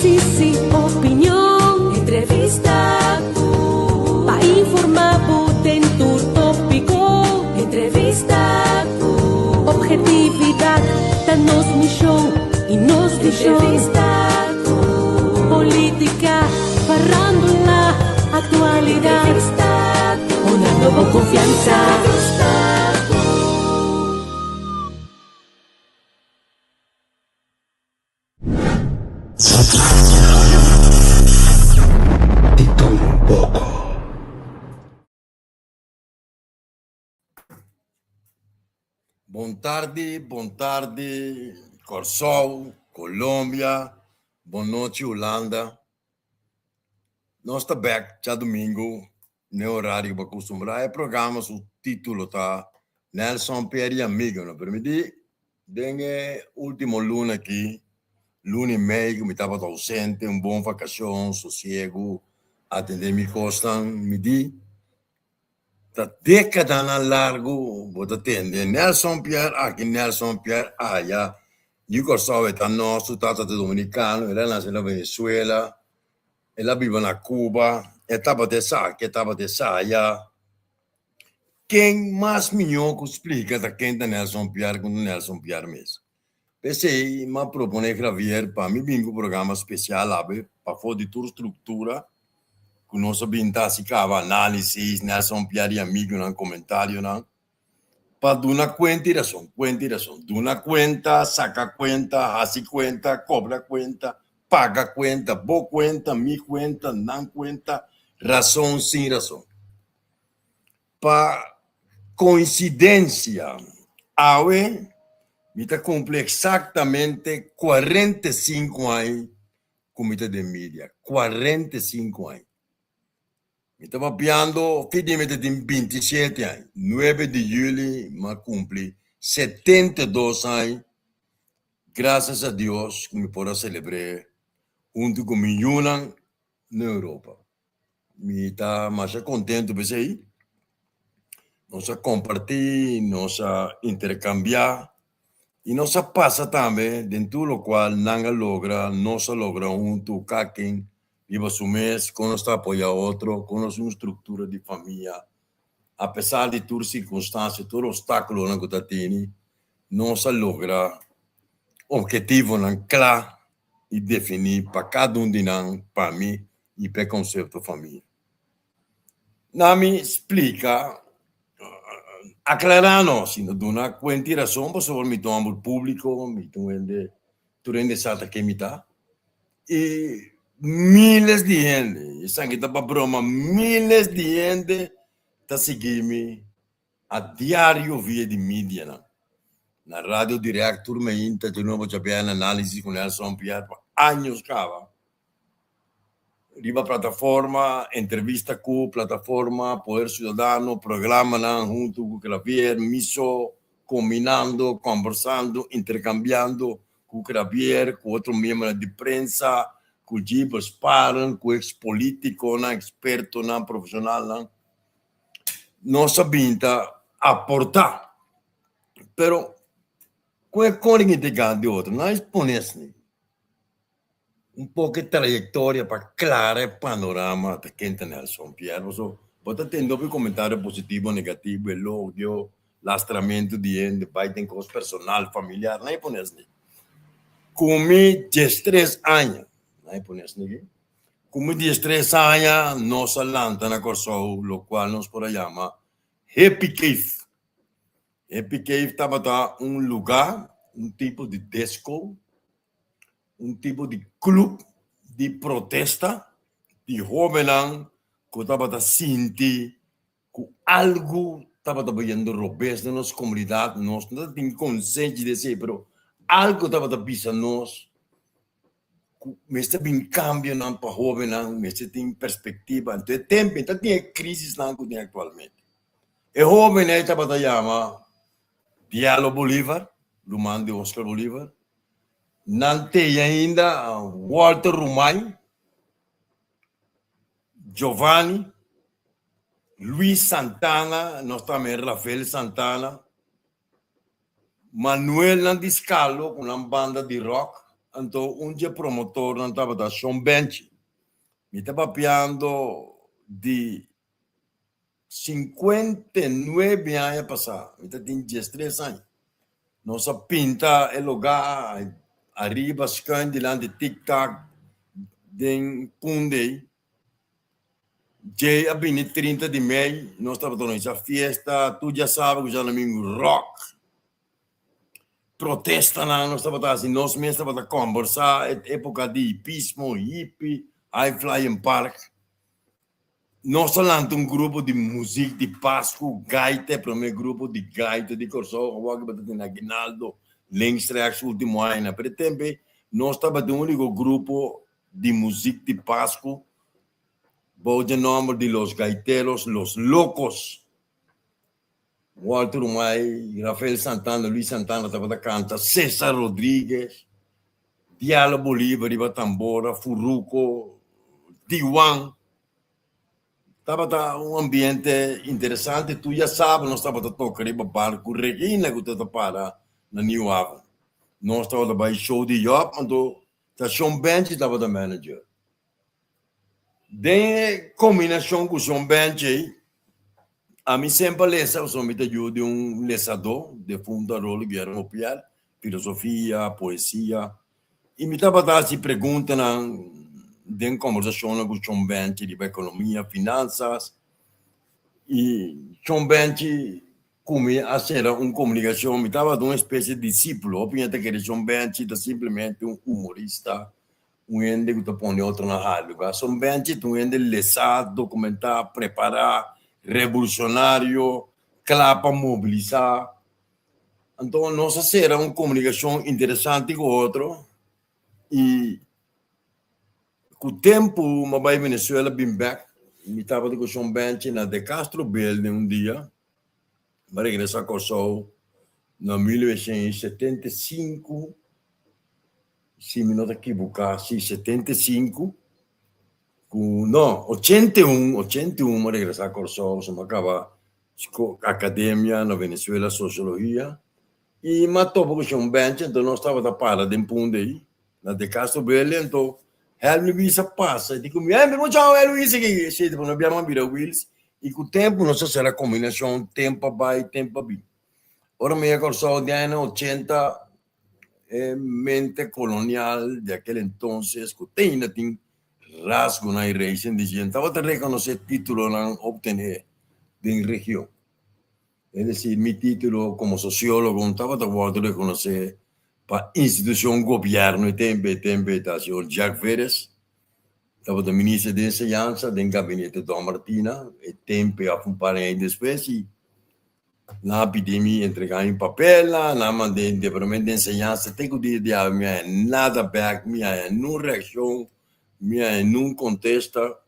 Análisis i opinion. Entrevista ku pa informá bo den tur tópiko. Entrevista ku ophetividat ta nos mishon i nos vishon. Entrevista ku polítika, farándula, aktualidat. Entrevista ku honrando bo konfiansa. Entrevista ku. Di tur un poko. Bon tardi, bon tardi Kòrsou, Colombia, bon nochi Hulanda. Nos ta bèk djadumingu n'e orario ku bo a kustumbrá. E programa su título ta Nelson Pierre y Amigo. No permití den e último luna aki, luna i mei ku mi tabata ausente, un bon vakashon, sosiegu, atendé mi kosnan, mi di ta dékadanan largu bo ta tende Nelson Pierre aki, Nelson Pierre aya, di Kòrsou e ta nos, su tata ta dominikano, el a nase na Venezuela. El a biba na Cuba, e tabata esaki, e tabata esaya. Ken mas mihó ku splika ta ken ta Nelson Piar ku Nelson Piar mes. P'esei m'a proponé Javier pa mi bin ku programa spesial awe pafó di tur struktura ku nos a bin ta hasi kaba análisis, Nelson Piar i amigunan, komentarionan. Pa duna kuenta i rason, kuenta i rason. Duna kuenta, saka kuenta, hasi kuenta, kobra kuenta, paga kuenta, bo kuenta, mi kuenta, nan kuenta, rason sin rason. Pa koinsidensia, awe mi ta kumpli eksaktamente 45 aña ku mi ta den media, 45 aña. Mi ta papiando fi di mi ta tin 27 aña. Nuebe di juli m'a cumpli 72 aña. Gracias a Dios cu mi por a celebr'é hunto cu mi yunan na Europa. Mi ta masha contento p'esey. Nos a comparti, nos a intercambia y nos a pasa tambe den tur locual nan a logra, nos a logra hunto, cada ken riba su mes, kon nos ta apoyá otro, kon nos un struktura di famia. Apesar di tur sirkunstansia, tur obstákulonan ku ta tini, nos a logra ophetivonan kla i definí pa kada un di nan, pa mi i pa e konsepto famia. Na mi splika, aklará nos, i no duna kuenta i rason pasobra mi ta un hòmber públiko, mi ta un hende, tur hende sa ta ken mi ta. I miles di hende, esaki ta pa broma, miles di hende ta sigui mi a diario via di medianan. Na Radio Direct tur mainta di nobo djabièrnè análisis ku Nelson Pierre pa años kaba. Riba plataforma, entrevista ku plataforma Poder Ciudadano, programanan huntu ku Clavier, mi so, kombinando, kòmbersando, interkambiando ku Xavier, ku otro miembronan di prensa, ku Gilbert Sparen, ku ex politiconan, expertonan, profesionalnan, nos a bin ta aporta. Pero ku e kòrda ki ta gana di otro, nan a pone esei un poko e trayectoria pa clara e panorama ta ken ta Nelson Pierre. Pasobra bo ta tende hopi comentario positivo, negativo, elogio, Lastramentu di hende bai den kos personal, familiar, nan e pone asni. Ku mi diestres aña, nan e pone asni ki, ku mi diestres aña nos a lanta na Kòrsou lokual nos por a yama Happy Cave. Happy Cave tabata un lugá, un tipo di disco, un tipo di club di protesta di hóbennan ku tabata sinti ku algu tabata bayendo robes den nos komunidat, nos no ta tin konsenshi di esei, pero algu tabata bisa nos ku mester bin kambionan pa hóbennan, mester tin perspektiva. Anto e tempu ta tin e krisisnan ku tin aktualmente. E hóben ei tabata yama Diallo Bolivar, ruman di Oscar Bolivar. Nan tei ainda Walter Rumay, Giovanni, Luis Santana, nos tambe Rafael Santana, Manuel nan di Scalo cu nan banda di rock. Anto un dje promotornan tabata Shon Benchi. Mi ta papiando di 59 aña pasá, mi ta tin diestres aña. Nos a pinta e lugá ariba schuin dilanti Tic Tac den Punda. Djei a bini 30 di mei, nos tabata organisa fiesta, tur djasabe ku djadomingu rock. Protestanan nos tabata hasi, nos mes tabata kombersá, e époka di hipismo, hippie, high flying park. Nos a lanta un grupo di muzik di Pasku, gaita, e promé grupo di gaita di Kòrsou, awor ki bo ta tene Aguinaldo, links rechts último añanan, pero e tempu ei nos tabatin un úniko grupo di muzik di Pasku bou dje nòmber di Los Gaiteros Los Locos. Walter Rumay, Rafael Santana, Luis Santana tabata kanta, Cesar Rodriguez, Diallo Bolívar riba tambora, Furuco, Diwan. Tabata un ambiente interesante, tur ya saba nos tabata toka riba barku Regina ku ta para na Nieuw Haven. Nos tabata bai show di Job, anto ta Shon Benchi tabata manager. Den e kombinashon ku Shon Benchi ei, ami semper lesa pasobra mi ta yu di un lesadó, defunto Aroldo Guillermo Piar, filosofia, poesia, i mi tabata hasi preguntanan den kombersashonnan ku Shon Benchi riba ekonomia, finansas, i Shon Benchi ku mi a sera un komunikashon, mi tabata un espesie di disipulo. Hopi hende ta kere Shon Benchi ta simplemente un humorista, Un hende ku ta pone otro na hal luga. Son Benchi ta un hende lesá, dokumentá, prepará, revolushonario, kla pa mobilisá. Anto nos a sera un komunikashon interesante ku otro i ku tempu mi a bai Venezuela bin bèk. Mi tabata ku Shon Benchi na De Castro Building un dia. Mi a regresá Kòrsou na 1975. Si mi no ta kibuká, si 75 ku no, 81, 81 mi a regresá Kòrsou, so mi a kaba akademia na Venezuela, sosiologia, i mi a topa ku Shon Benchi, anto nos tabata para den Punda ei, na De Castro Bele, anto Helmi Luis a pasa, e di ku mi, Helmi, bo chama Helmi Luis aki? E si, no bia mi a bira Wils, i ku tempu nos a sera kombinashon, tempu a bai, tempu a bin. Ora mi yega Kòrsou den añanan 80, E mente kolonial di akel entonces ku te ainda tin rasgonan i reisen di dje tabata rekonosé títulonan optené den region. Es desir, mi título komo sosiólogo no tabata wòrdu rekonosé pa institushon gobièrnu e tempu e tempu ei ta señor Jack Veres tabata minister di enseñansa den gabinete Don Martina e tempu ei òf un par aña despues i Nan a pidi mi entregá mi papelnan, nan a mand'é Departamento di Enseñansa te ku dia di awe mi haña nada bèk, mi haña nun reakshon, mi haña nun kontesta.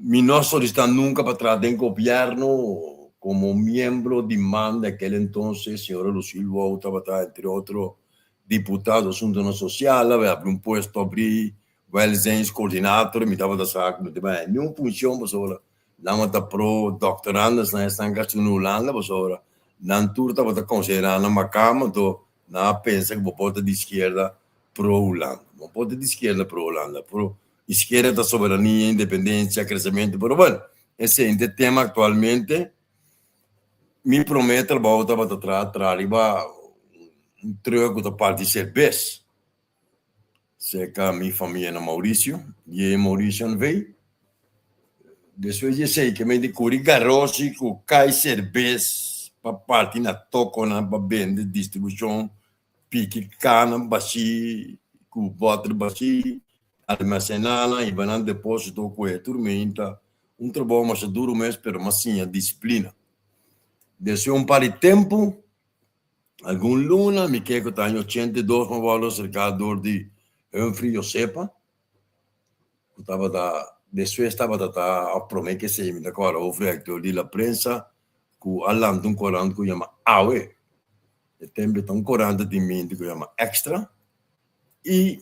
Mi no a solisitá nunka pa traha den gobièrnu komo miembro di man di akel entonces, señora Lucille Wou tabata entre otro diputado asuntonan sosial, a habri un puesto abrí welzijnskoördinator, mi tabata sa ku mi ta bai haña niun funshon pasobra Nan ta pro doctorandus nan esnan ka estudia na Hulanda pasobra nan tur tabata considera nan makamba anto nan a pensa ku bo por ta di izquierda pro Hulanda. Bo por ta di izquierda pro Hulanda, pro izquierda ta soberania, independencia, crecemento pero bueno esei ta e tema actualmente. Mi prome trabou tabata traha traha riba un truck ku ta parti serbes. Serka mi famia na Mauricio, di e Mauricio NV. Despues di esei ke mi di kuri garoshi ku kai serbes pa parti na tokonan pa bende distribushon piki kana bashí ku bòter bashí almasená nan hiba nan deposito ku e tur meinta un trabou masha duru mes pero mas siña disiplina. Despues un par di tempu Algun luna, mi ke ku ta aña 82 mi a wòrdu aserká dor di Humphrey Josepa, ku tabata despues tabata ta òf promé ke esei mi ta kòrda hoofredacteur di La Prensa ku a lanta un korant ku yama Awe. E tempu ta un korant di minti ku yama Extra i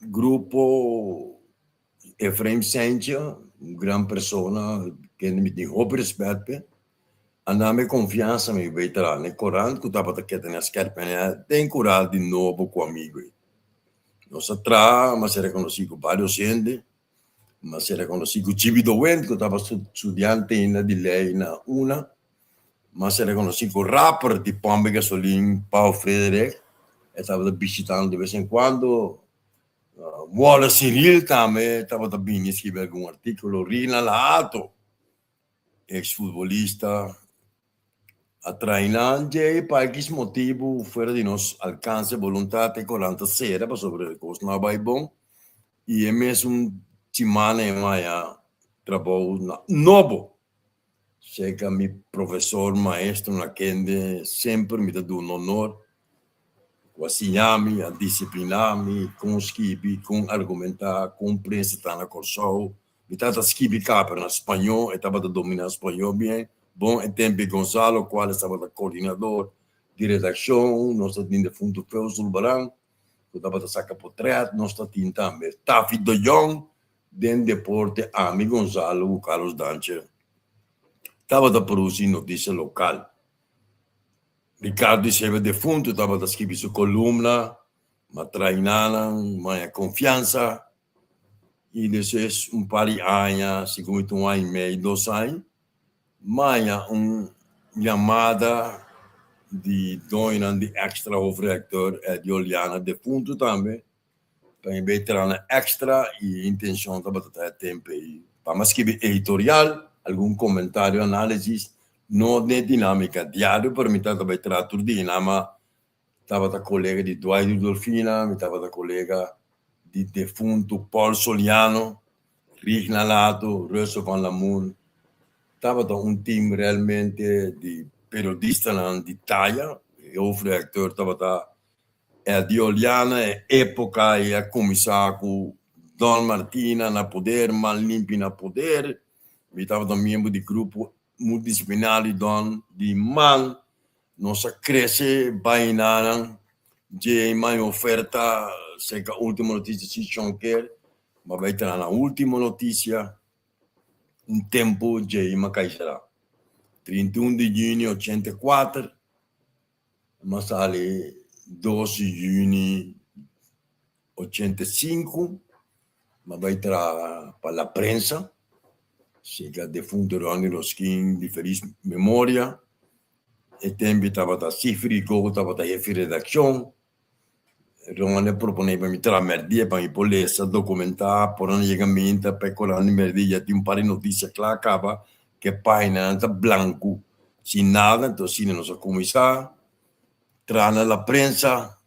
grupo Efraim Sentje, un gran persona kende mi tin hopi rèspèt p'e. A dame konfiansa mi bai traha na e korant ku tabata keda na Skerpene den kural di nobo ku amigu ei. Nos a traha, mi a ser rekonosí ku vários hende, mi a ser rekonosí ku Chibi Dowent ku tabata studiante ainda di lei na una, mi a ser rekonosí ku rapper di Pòmp e Gasolin Paul Frederik, e tabata bishitando de bes en kuando. Wallace Cyril tambe tabata bini skibi algun artíkulo, Rinald Hato. Ex futbolista a traina djei pa equis motibu fuera di nos alcanse boluntat e koran ta sera pasobra e kos no a bai bon i e mesun simana e maya trabou na nobo serka mi profesor maestro na kende semper mi ta duna honor ku a siña mi, a disiplina mi kon skibi, kon argumenta, kon prensa ta na Kòrsou. Mi tata skibi kaper na spañó, e tabata dominá spañó bien bon. E tempu ei Gonzalo Cuales tabata koordinador di redakshon. Nos ta tin defuntu Feu Zulbarán ku tabata saka potrèt. Nos ta tin tambe Taffy de Jong den deporte. Ami, Gonzalo ku Carlos Dantje tabata produsí notisia lokal. Ricardo Isebe defuntu tabata skibi su kolumna, ma traina nan, maña konfiansa. I despues un par di aña, segun mi ta un aña i mei, dos aña, maya un yamada di doñonan di Extra hoofdredacteur Eddie Oliana, defuntu tambe, pa mi bay traha na Extra i e intencion tabata ta e tempo ei pa mi a skibi editorial, algun comentario, analisis, no den dinamica diario, pero mi tabata bay traha tur dia, nama Tabata kolega di Dwight Rudolfina, mi tabata kolega di defuntu Paul Soliano, Rigna Lato, Russel van Lamoen. Tabata un team realmente di periodistanan di taya. E hoofdredacteur tabata Eddie Oliana. E epoca ei a cuminsa cu Don Martina na poder, Man Limpi na poder. Mi tabata miembro di grupo multidisciplinario Don di Man. Nos a crece bainanan dje mai oferta cerca Ultimo Noticia si Shon kier, ma bai traha na Ultimo Noticia un tempo dje ima cay sera. 31 di juni 84 ma sali 2 di juni 85 ma bai traha pa La Prensa cerca defunto Ronnie Rosquin di feliz memoria. E tempu tabata Sifri Gogo tabata hefe redakshon. Ronnie a proponé pa mi traha mèrdia pa mi por lesa, dokumentá, por nan yega minta pa e korant di mèrdia ya tin un par di notisia kla kaba ku e páginanan ta blanku sin nada. Enton asina nos a kuminsá traha na La Prensa,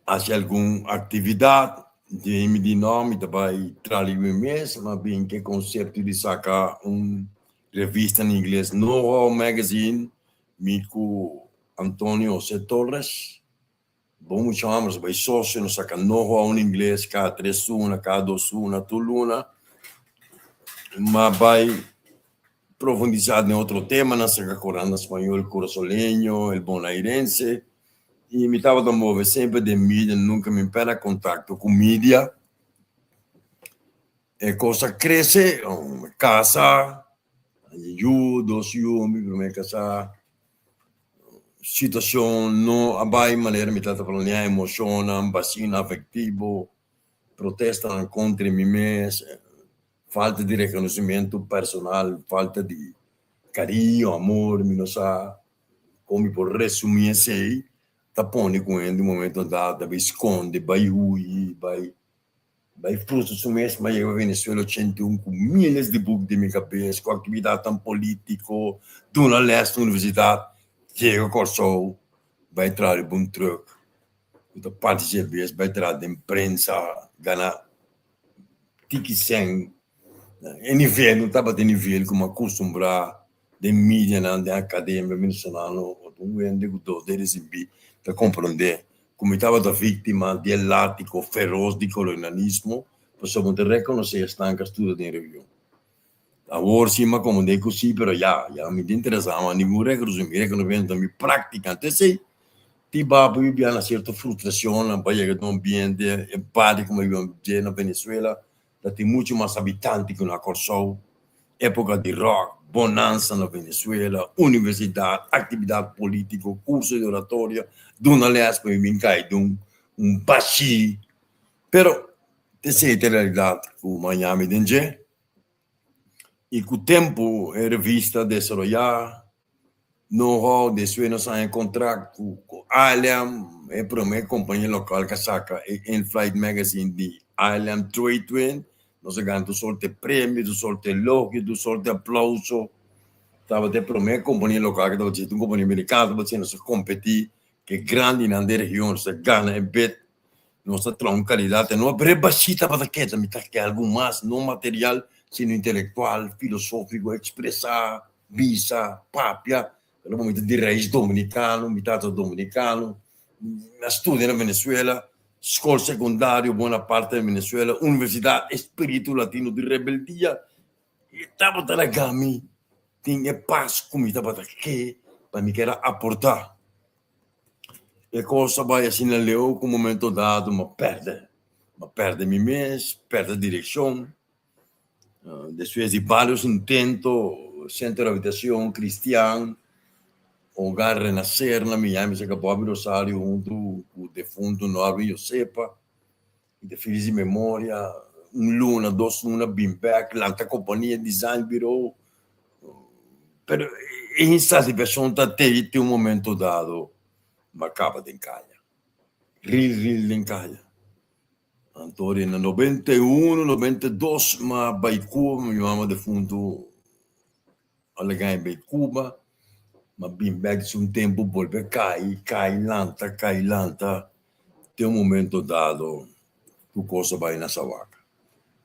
hasi algun aktividat. Dje mi di no, mi ta bai traha riba mi mes, mi a bin ku e konsepto di saka un revista na ingles, Know-How Magazine, mi ku Antonio Jose Torres, bon mucha homber, nos a bai sosio, nos saka Know-How na ingles kada tres luna, kada dos luna, tur luna. Mi a bai profundisá den otro temanan, saka koran na spañol, El Curazoleño, El Bonairense. I mi tabata move semper den media, nunka mi pèrdè kontakto ku media. E kos a krese, mi kasa, yu, dos yu, mi promé kasá. Situashon no a bai manera mi tabata planea, emoshonnan, basionan afektivo, protestanan kontra mi mes, falta di rekonosimentu personal, falta di kariño, amor, mi no sa. Kon mi por resumí esei? Ta pone ku hende un momento dado ta bai skonde, bai hui, bai bai frustra su mes. Mi a yega Venezuela 81 ku miles di buki den mi kabes, ku aktividatnan polítiko, duna lès na universidat. Yega Kòrsou, bai traha riba un trùk ku ta parti serbes, bai traha den prensa, gana tiki sèn. E nivel no tabata e nivel ku mi a kustumbrá den medianan, den akademia venezolano, un hende ku dos dedo risibí ta komprondé ku mi tabata víktima di e látiko feros di kolonialismo, pasobra mi ta rekonosé esnan ku a studia den region. Awor sí mi a komprondé ku sí, pero ya, ya mi ta interesá mas ningun rekonosé, mi rekonosementu ta mi práktika. Anto esei tin baba mi bia na sierto frustrashonnan pa yega den un ambiente empátiko ku mi a biba dje na Venezuela, ta tin muchu mas habitante ku na Kòrsou. Époka di rock, bonansa na Venezuela, universidat, aktividat polítiko, kurso di oratoria, duna lès pa mi bin kai den un bashí. Pero esei ta e realidat ku Miami den dje. I ku tempu e revista desaroyá know-how, despues nos haña kontrakt ku ALM, e promé kompania lokal ku a saka e In-Flight Magazine di ALM Trade Wind. Nos a gana tur sorte premio, tur sorte elogio, tur sorte aplauso. Tabata e promé kompania lokal ku tabata hasi, un kompania merikano tabata hasi, nos a kompetí ku e grandinan den region, nos a gana e bid. Nos ta traha un kalidat enorme, pero e bashí tabata keda, mi ta ke algu mas, no material, sino intelektual, filosófiko, ekspresá, bisa, papia. Pero mi ta di rais dominikano, mi tata dominikano, mi a studia na Venezuela, skol sekundario bona parti na Venezuela, universidat, espíritu latino di rebeldia, e tabata laga mi tin e pas ku mi tabata ke pa mi keda aportá. E kos a bai asina leu ku un momento dado mi a pèrdè, mi a pèrdè mi mes, pèrdè direkshon. Despues di vários intento, Sentro di Habitashon Kristian, Hogar Renacer na Miami serka Bobby Rosario huntu ku defuntu Norwin Josepa, de felis di memoria, un luna, dos luna bin bèk, lanta kompania, design bureau, pero e insatisfakshon ta tei te un momento dado mi a kaba den kaya, ril ril den kaya. Anto den na 91, 92 mi a bai Cuba, mi mama defuntu a laga mi bai Cuba, mi a bin bèk disi un tempu bolbe kai, kai lanta, kai lanta, te un momento dado tur kos a bai na sawaka.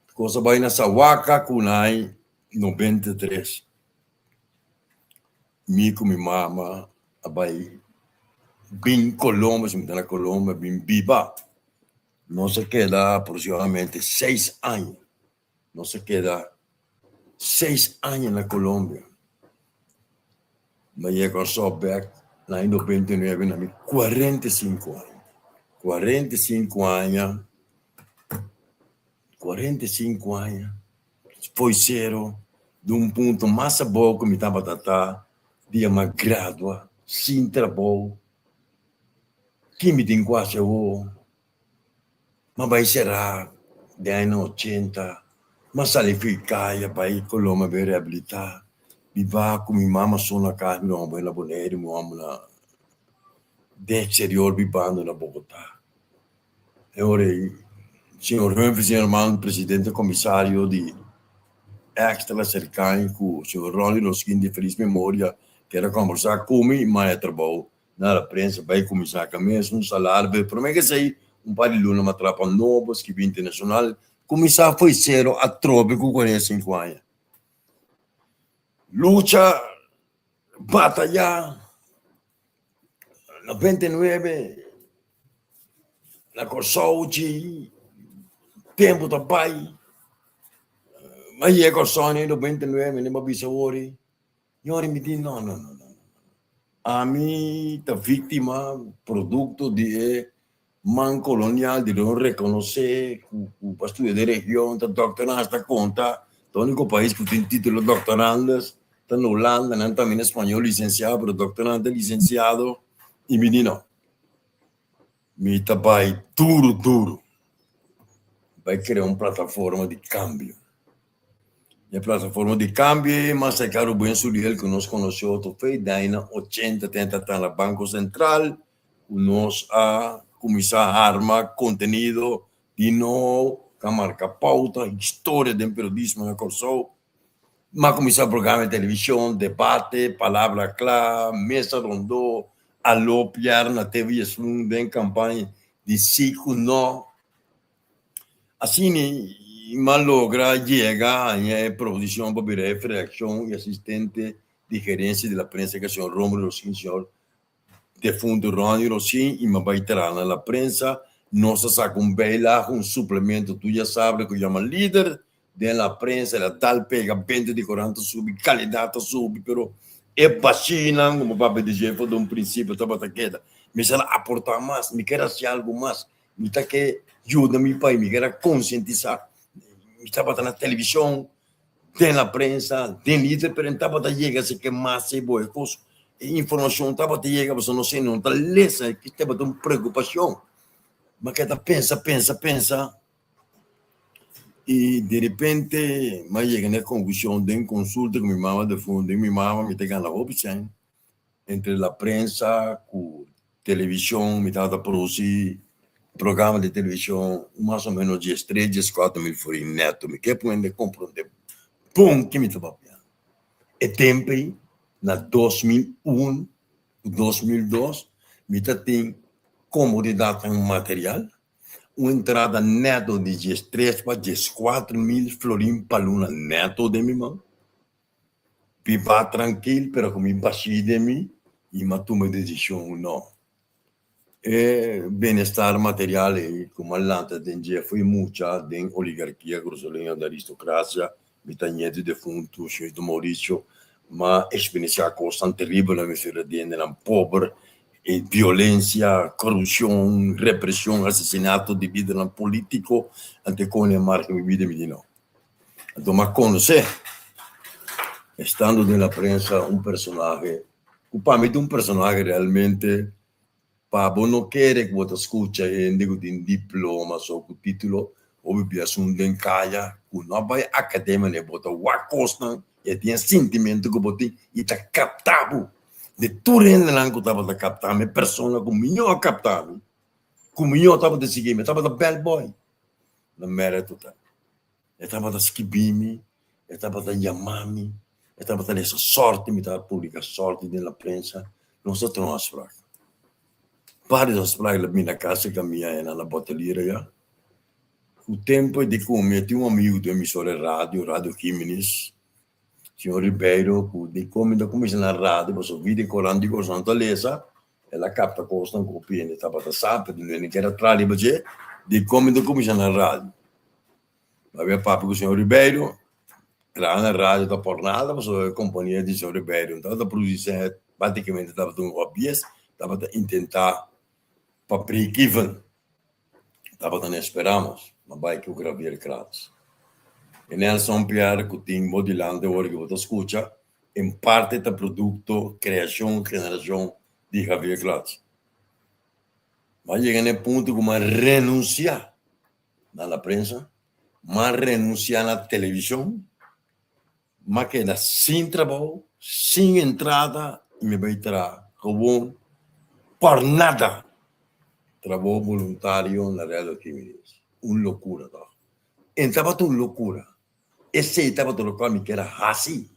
Tur kos a bai na sawaka ku nai 93 mi ku mi mama a bai bin Colombia, si mi ta na Colombia bin biba. Nos a keda aproximadamente seis aña, nos a keda seis aña na Colombia. Mi a yega Kòrsou bèk na aña 99 na mi 45 aña, 45 aña, 45 aña foi sero di un punto mas abou ku mi tabata ta dia mi a gradua sin trabou. Kin mi tin ku hasi awor? Mi a bai será den añanan ochenta, mi a sali for e kaya bai Colombia bai rehabilitá, biba ku mi mama so na kas, mi mama bai na Boneiru, mi mama na den eksterior bibando na Bogotá. E ora ei señor Humphrey Zimmerman, presidente komisario di Extra serka ku señor Ronnie Rosquin di felis memoria kere kombersá ku mi i maya trabou Na la prensa bai kuminsá ka mes un salario, pero promé ke esei un par di luna mi a traha pa Nobo, skibí internashonal, kuminsá fo'i sero atrobe ku 45 aña. Lucha, batayá, 99 na Kòrsou dji tempu ta bai, mi a yega Kòrsou na 99 mi a bisa awor. Ñori mi di no no no no ami ta víktima produkto di e man kolonial di no rekonosé ku ku pa studia den region ta doktorans ta konta ta úniko pais ku tin título doktorandes ta na Hulanda nan tambe na spañol lisensiado pero doktorans ta lisensiado i mi di no mi ta bai duru duru bai krea un plataforma di kambio. E plataforma di cambio ei mas cerca Rubén Suriel cu nos conoce otro fe den añanan ochenta tenta ta na Banco Central cu nos a cuminsa arma contenido di no ca marca pauta historia den periodismo na Corsou. M'a cuminsa programa di television, debate, palabra cla, mesa rondo, alo piar na TV Esun den campaña di si cu no. Asina mi a logra yega haña e proposicion pa bira hefe redaccion y asistente di gerencia di La Prensa cu señor Romulo Rossin, señor defunto Ronnie Rossin y mi a bay traha na La Prensa. Nos a saca un bijlage, un suplemento tur ya sabe cu yama Lider den La Prensa, el a dal pega, benta di corant ta subi, calidad ta subi, pero e bashinan como papia di dje for di un principio tabata keda. Mi sa aporta mas, mi kier haci algo mas. Mi ta ke yuda mi pai, mi keda konsientisá. Mi tabata na televishon. Den la prensa, den lider, pero en tabata yega si ke mas e bo e kos, e informashon tabata yega pasobra nos hende no ta lesa, e tabata un preokupashon. Ma ke ta pensa, pensa, pensa i derepente mi a yega na e konklushon den konsulta ku mi mama defuntu, den mi mama mi ta gana hopi sèn entre la prensa ku televishon, mi tabata produsi programa di televishon mas o menos diestres, dieskuater mil florin neto, mi ke pone komprende bon ke mi ta papia. E tempu ei na 2001 ku 2002 mi ta tin komodidatnan material, un entrada neto di diestres pa dieskuater mil florin pa luna neto den mi man. Biba trankil pero ku mi bashí den mi i mi a tuma e desishon no. E bienestar material ei ku mi a lanta den dje fo'i mucha den oligarkia krusoleño di aristokrasia, mi ta ñetu defuntu señorito Mauricio, m'a eksperensiá kosnan teribel na Venezuela di hendenan pober, e violensia, korupshon, represhon, asesinato di lidernan polítiko, ante kon e marka mi bida mi di no. Anto m'a konosé, estando den la prensa, un personahe ku pa mi ta un personahe realmente pa bo no kere ku bo ta skucha hende ku tin diploma so ku titulo, hopi bia esun den kaya ku no a bai akademia ne bo ta wak kosnan i e tin e sintimentu ku bo tin i ta kapta bo. Di tur hendenan ku tabata kapta mi, e persona ku mihó a kapta mi, ku mihó tabata sigui mi, tabata bellboy na Mère Total. E tabata skibí mi, e tabata yamá mi, e tabata lesa sòrti, mi tabata publiká sòrti den la prensa. Nos a traha un afsprak. Vários afsprak el a bini na kas e kamia ena na Botelier ayá. Ku tempu e di ku mi, e tin un amigu di un emisora di radio, Radio Giminis, señor Ribeiro, ku di kon mi ta kuminsá na radio pasobra vida e korant di Kòrsou ta lesa, El a kapta kosnan ku hopi hende tabata sa, pero no kier a traha riba dje. Dikon mi ta kuminsá na radio? Mi a bin papia ku señor Ribeiro, traha na radio ta por nada pasobra e kompania di señor Ribeiro no tabata produsí sèn, praktikamente tabata un hòbies, tabata intentá pa break even. Tabata na esperamos, ma bai ku Gravier Kratz. E Nelson Pierre ku tin bo dilanti ora ku bo ta skucha, en parte ta produkto, kreashon, generashon di Javier Kratz. M'a yega na e punto ku m'a renunsiá na la prensa, m'a renunsiá na televishon, m'a keda sin trabou, sin entrada i mi bai traha gewoon por nada, trabou boluntario na Radio Kiminis. Un lokura tòg. E tabata un lokura. Esei tabata lokual mi kier a hasi.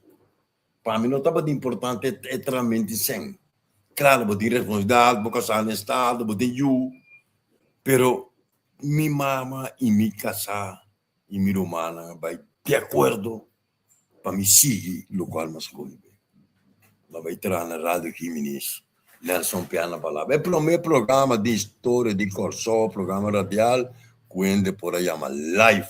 Pa mi no tabata importante e tramenti sèn. Klaro, bo tin responsabilidat, bo kasá na estado, bo tin yu, pero mi mama i mi kasá i mi rumannan a bai di akuerdo pa mi sigui lokual mi a skohe. Mi a bai traha na Radio Giminis, Nelson Piana Palabra, e promé programa di historia di Kòrsou, programa radial ku hende por a yama live.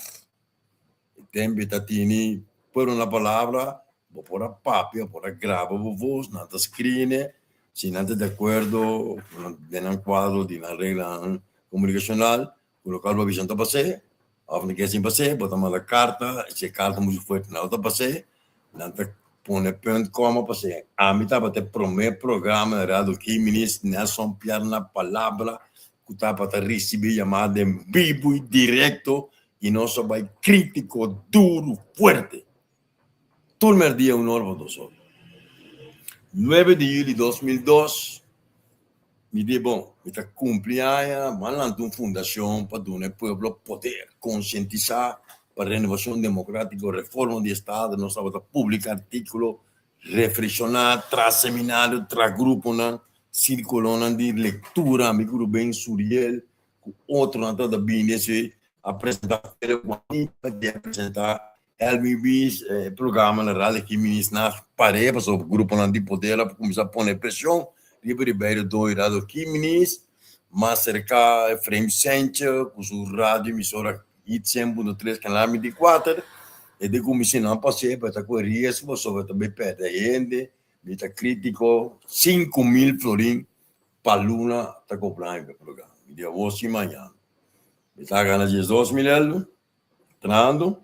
E tempu ta tini por una palabra, bo por a papia, bo por a graba bo voz, nan ta skrine, si nan ta di akuerdo den nan kuadro di nan reglanan komunikashonal, ku lokal bo bisa no ta pas'é, òf no ke sin pas'é, bo ta manda karta, si e karta muchu fuerte nan no ta pas'é, nan ta pone punt kòma pas'é. Ami tabata e promé programa na Radio Giminis, Nelson Pierre na palabra, ku tabata risibí yamada en bibu i direkto I nos a bai krítiko, duru, fuerte. Tur merdia un ora pa dos ora. Nuebe di yuli 2002, mi di, bon, mi ta kumpli aña, mi a lanta un fundashon pa duna e pueblo poder, konsientisá pa renovashon demokratiko, reforma di estado, nos tabata publiká artíkulo, reflekshoná, traha seminario, traha gruponan, sírkulonan di lektura, mi ku Ruben Suriel, ku otronan tabata bini esei a presentá Fere Juanita ke a presentá Elvin Ruiz e programa na Radio Giminis na par'é pasobra gruponan di poder a kuminsá pone preshon riba Ribeiro Doi Radio Giminis mas serka Efraim Sentje ku su radio emisora Hit 100.3 Canal 24 e ta kuminsá nan pas'é pa e ta ku e riesgo pasobra e ta bai pèrdè hende mi ta kritiko 5000 florin Pa luna ta cobra mi pa programa. Mi di awor si mañana. Mi ta gana 12 mil eldo trahando.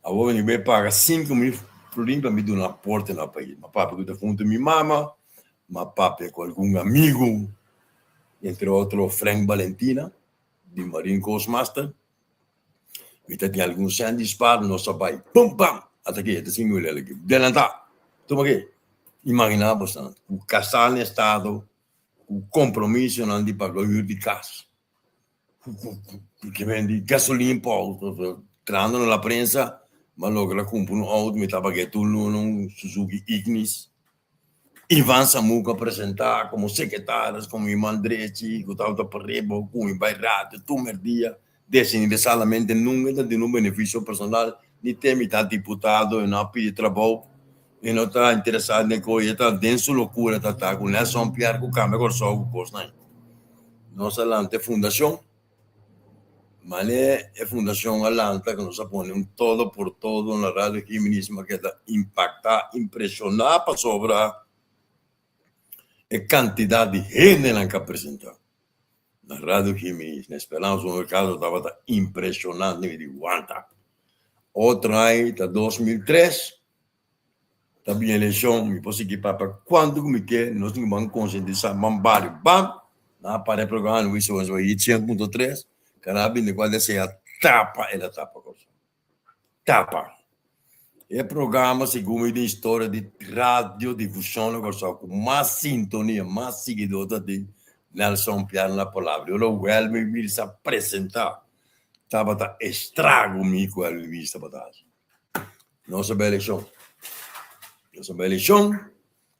Awor mi bai paga 5000 florin pa mi duna aporte na pais. Mi a papia ku defuntu mi mama, mi a papia ku algun amigu, entre otro Frank Valentina di Marine Coast Master. Mi ta tin algun sèn di spar, nos a bai pum pam, ata aki e ta 5000 el aki, delantá, tuma aki. Imaginá bo esnan ku kasá na estado, ku kompromisonan di paga hür di kas. Ku bendi gasolin pa auto, trahando na la prensa, mi a logra kumpra un auto, mi tabata ke tur luna un Suzuki Ignis. Ivan Samuco a presenta komo sekretaris, komo mi man drechi, ku tabata pariba ku mi bai radio tur merdia, desinteresadamente nunka ta duna un benefisio personal, ni te mi ta diputado, e no a pidi trabou, e no ta interesado den kos, e ta den su lokura ta ta ku Nelson Pierre ku kambia Kòrsou ku kosnan. Nos a lanta e fundashon, mane e fundashon a lanta ku nos a pone un todo por todo na Radio Giminis mi a keda impaktá, impreshoná pasobra e kantidat di hendenan ku a presentá na Radio Giminis na Esperanza un Mercado tabata impreshonante, mi di wanta. Otro aña ta 2003. Ta bin eleccion, mi por sigui papia cuanto cu mi ke, nos tin cu ban concientisa, ban bario, bam! Nan a para e programa Luis Owens bai hit 100.3, canal 24 desea tapa el a tapa Kòrsou. Tapa. E programa segun mi den historia di radiodifusion na Kòrsou cu mas sintonia, mas siguidor ta tin Nelson Piar na palabra. Ora Welmy Wills a presenta tabata estrago mi cu Welmy Wills tabata haci. Nos a bai elekshon. Nos a bai elekshon,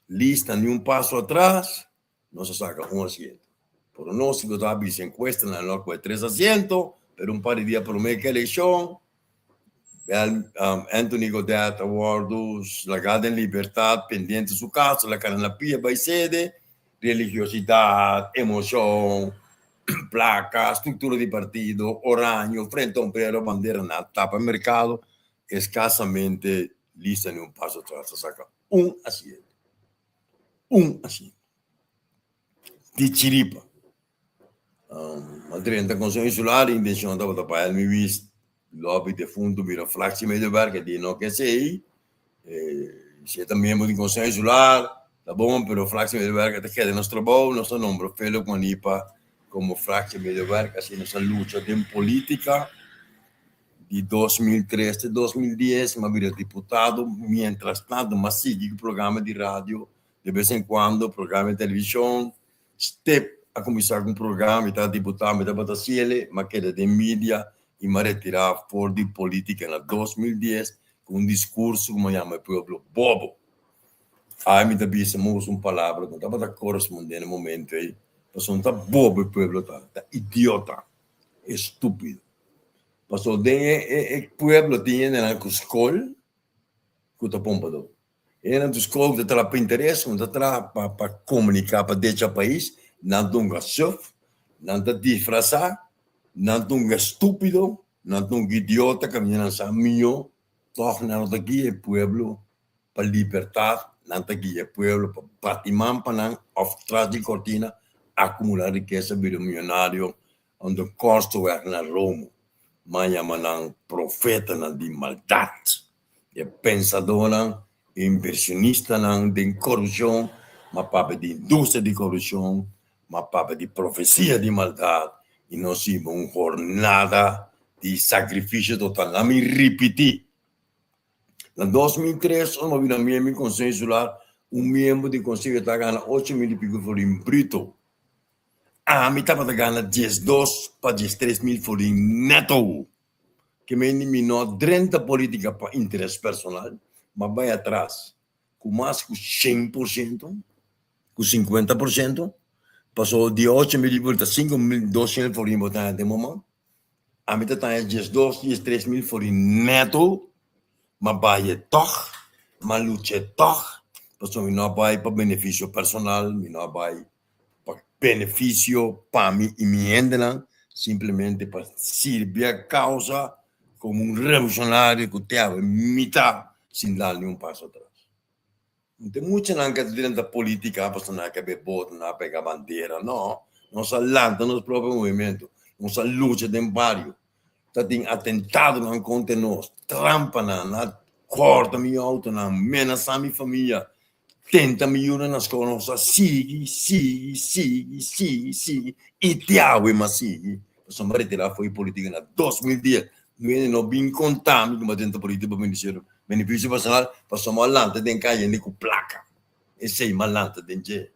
lista ni un paso atras, nos a saka un asiento. Pronóstiko ta bisa enkuestanan lo a kohe tres asiento, pero un par di dia promé ku elekshon, Anthony Godett a wòrdu lagá den libertat pendiente su kaso, el a kana na pia bai sede, religiosidat, emoshon, plaka, struktura di partido, oraño, frente ombrero, bandera na tapa merkado, eskasamente lista ni un paso atras ta saka un asiento, un asiento di chiripa. A drenta Konseho Insular, intenshon tabata pa Helmi Wies lobby defuntu bira fractie medewerker di no ke esei, si e ta miembro di Konseho Insular ta bon pero fractie medewerker ta keda nos trabou, nos ta nombra Felo Guanipa komo fractie medewerker asina nos a lucha den politica di 2003 te 2010 mi a bira diputado mientras tanto mi a sigui ku programa di radio de bes en cuando programa di television. Step a kuminsá ku un programa, mi tabata diputado, mi tabata hasiel, mi a keda den media i mi a retirá for di polítika na 2010 ku un diskurso ku mi a yama e pueblo bobo. Ai mi ta bisa mi usa un palabra ku no tabata korespondé na e momento ei, pasobra no ta bobo e pueblo ta, ta idiota, estúpido. Pasobra den e pueblo tin hendenan ku skol ku ta pompadó. E nan tur skol ta traha pa interes, no ta traha pa pa komuniká pa decha pais, nan ta un gasuf, nan ta disfrasá, nan ta un estúpido, nan ta un idiota kaminda nan sa mihó, tòg nan no ta guia e pueblo pa libertat, nan ta guia e pueblo pa bati man pa nan òf tras di kortina akumulá rikesa bira miyonario Unda kòstoweg na Roma, ma yama nan profetanan di maldat, e pensadónan, e inversionistanan den korupshon, ma papia di industria di korupshon, ma papia di profesia di maldat, i nos hiba un hornada di sakrifisio total. Laat mi ripití, na 2003 ora mi a bira miembro di Konseho Insular, un miembro di konseho ta gana 8000 i piko florin bruto. Ami tabata gana 12 pa 13 mil florin neto. Ke mende mi no a drenta politica pa interes personal, ma bai atras ku mas ku 100%, ku 50%, pasobra di 8000 i ta 5200 florin bo ta haña den bo man. Ami ta taña 12, 13 mil florin neto, ma bai e tòg, ma lucha e tòg, pasobra mi no a bai pa benefisio personal, mi no a bai pa benefisio pa mi i mi hendenan, simplemente pa sirbi e causa como un revolucionario cu te awe mi ta sin dal ni un paso atras. No tin muchanan cu ta drenta politica pasobra nan a kebe bota, nan a pega bandera, no, nos a lanta nos propio movimento, nos a lucha den bario. Ta tin atentadonan kontra nos, trampanan, nan a kòrta mi outonan, menasá mi famia, tenta mi yunan na skol. Nos a sigui, sigui, sigui, sigui, sigui i te awe mas sigui. Pasobra mi a retirá for di politika na 2010. Mi no bin konta mi ku mi a drenta politika pa benefisio personal, pasobra mi a lanta den kaya hende ku plaka. Esei mi a lanta den dje.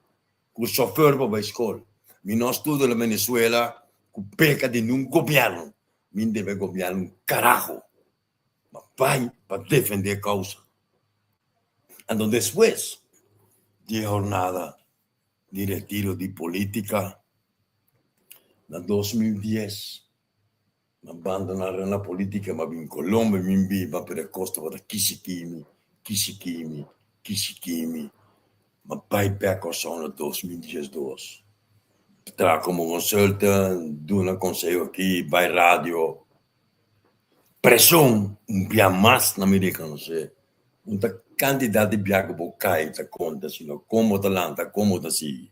Ku chauffeur pa bai skol. Mi no studia na Venezuela ku beka di niun gobierno. Mi debe gobierno un karaho. Ma bai pa defende e kousa. Anto despues di e hornada di retiro di politika na 2010 mi a bandona na politika, mi a bin Colombia, mi biba pero e kos tabata kishikimi, kishikimi, kishikimi. Mi a bai bek Kòrsou na 2012 traha komo consultant, duna konseho aki, bai radio. Preshon un bia mas na mi rekonosé. No ta kantidat di bia ku bo kai ta konta, sino kon bo ta lanta, kon bo ta sigui.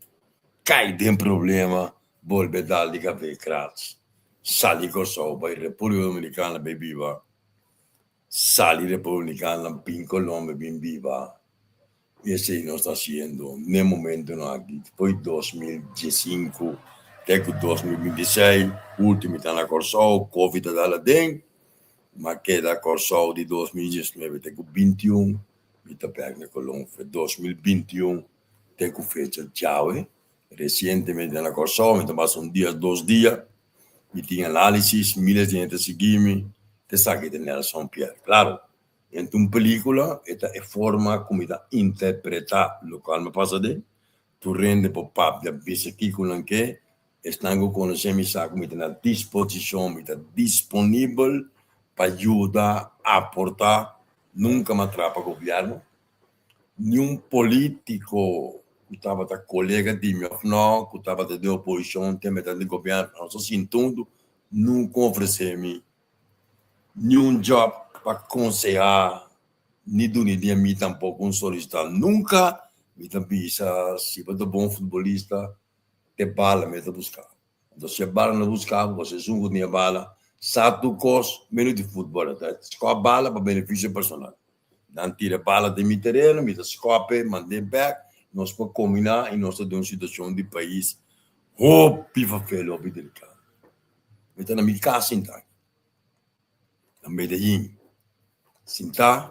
Kai den problema, bolbe dal di kafe krats, sali Kòrsou bai Repúblika Dominikana bai biba, sali Repúblika Dominikana bin Colombia bin biba. I esei nos ta hasiendo n'e momentonan aki, foi 2015 te ku 2026, ultimo mi ta na Kòrsou, covid a dal aden, m'a keda Kòrsou di 2019 te ku 21, mi ta bèk na Colombia 2021 te ku fecha djawe, resientemente na Kòrsou, mi ta pasa un dia, dos dia, mi tin análisis, miles di hende ta sigui mi, ta esaki ta Nelson Pierre, klaro. Enta un pelicula e ta e forma cu mi ta interpreta locual mi pasa den. Tur hende por papia bisa kico nan ke, esnan cu conoce mi sa cu mi ta na disposicion, mi ta disponibel pa yuda, aporta. Nunca mi a traha pa gobierno, niun politico cu tabata colega di mi of no, cu tabata den oposicion tempo e tabata den gobierno, nos a sinti hunto, nunca ofrece mi Niun job pa konsehá ni duna di ami tampoko un solisitá. Nunka mi ta bisa si bo ta bon futbolista te bala mi ta buska. Anto si e bala no buska bo, pasobra esun ku tin e bala sa tur kos menos di futbòl. Ta skòp bala pa benefisio personal. Nan tira bala den mi tereno, mi ta skòp e, mand'é bèk. Nos por kombiná i nos ta den un situashon di pais hopi fafel, hopi delikado. Mi ta na mi kas sintá aki, na Medellin. Sintá,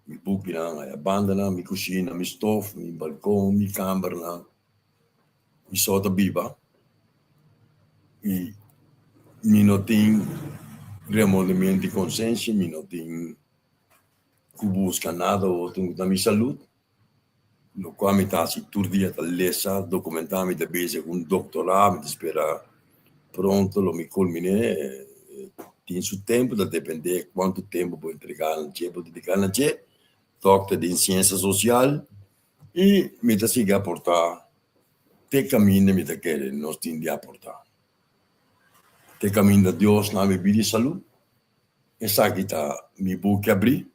mi bukinan aya bandanan, mi kushina, mi stof, mi balkon, mi kambernan. Mi so ta biba i mi no tin remordimiento di konsensia, mi no tin ku buska nada otro ku ta mi salud. Lokual mi ta hasi tur dia ta lesa, dokumentá, mi ta bezig ku un doktorá, mi ta spera pronto lo mi kulminé. Tin su tempu, ta dependé kuantu tempu bo entregá na dje, bo dediká na dje. Dòkter den siensia sosial i mi ta sigui aportá te kaminda mi ta kere nos tin di aportá. Te kaminda Dios na mi bida i salú. Esaki ta mi buki abrí.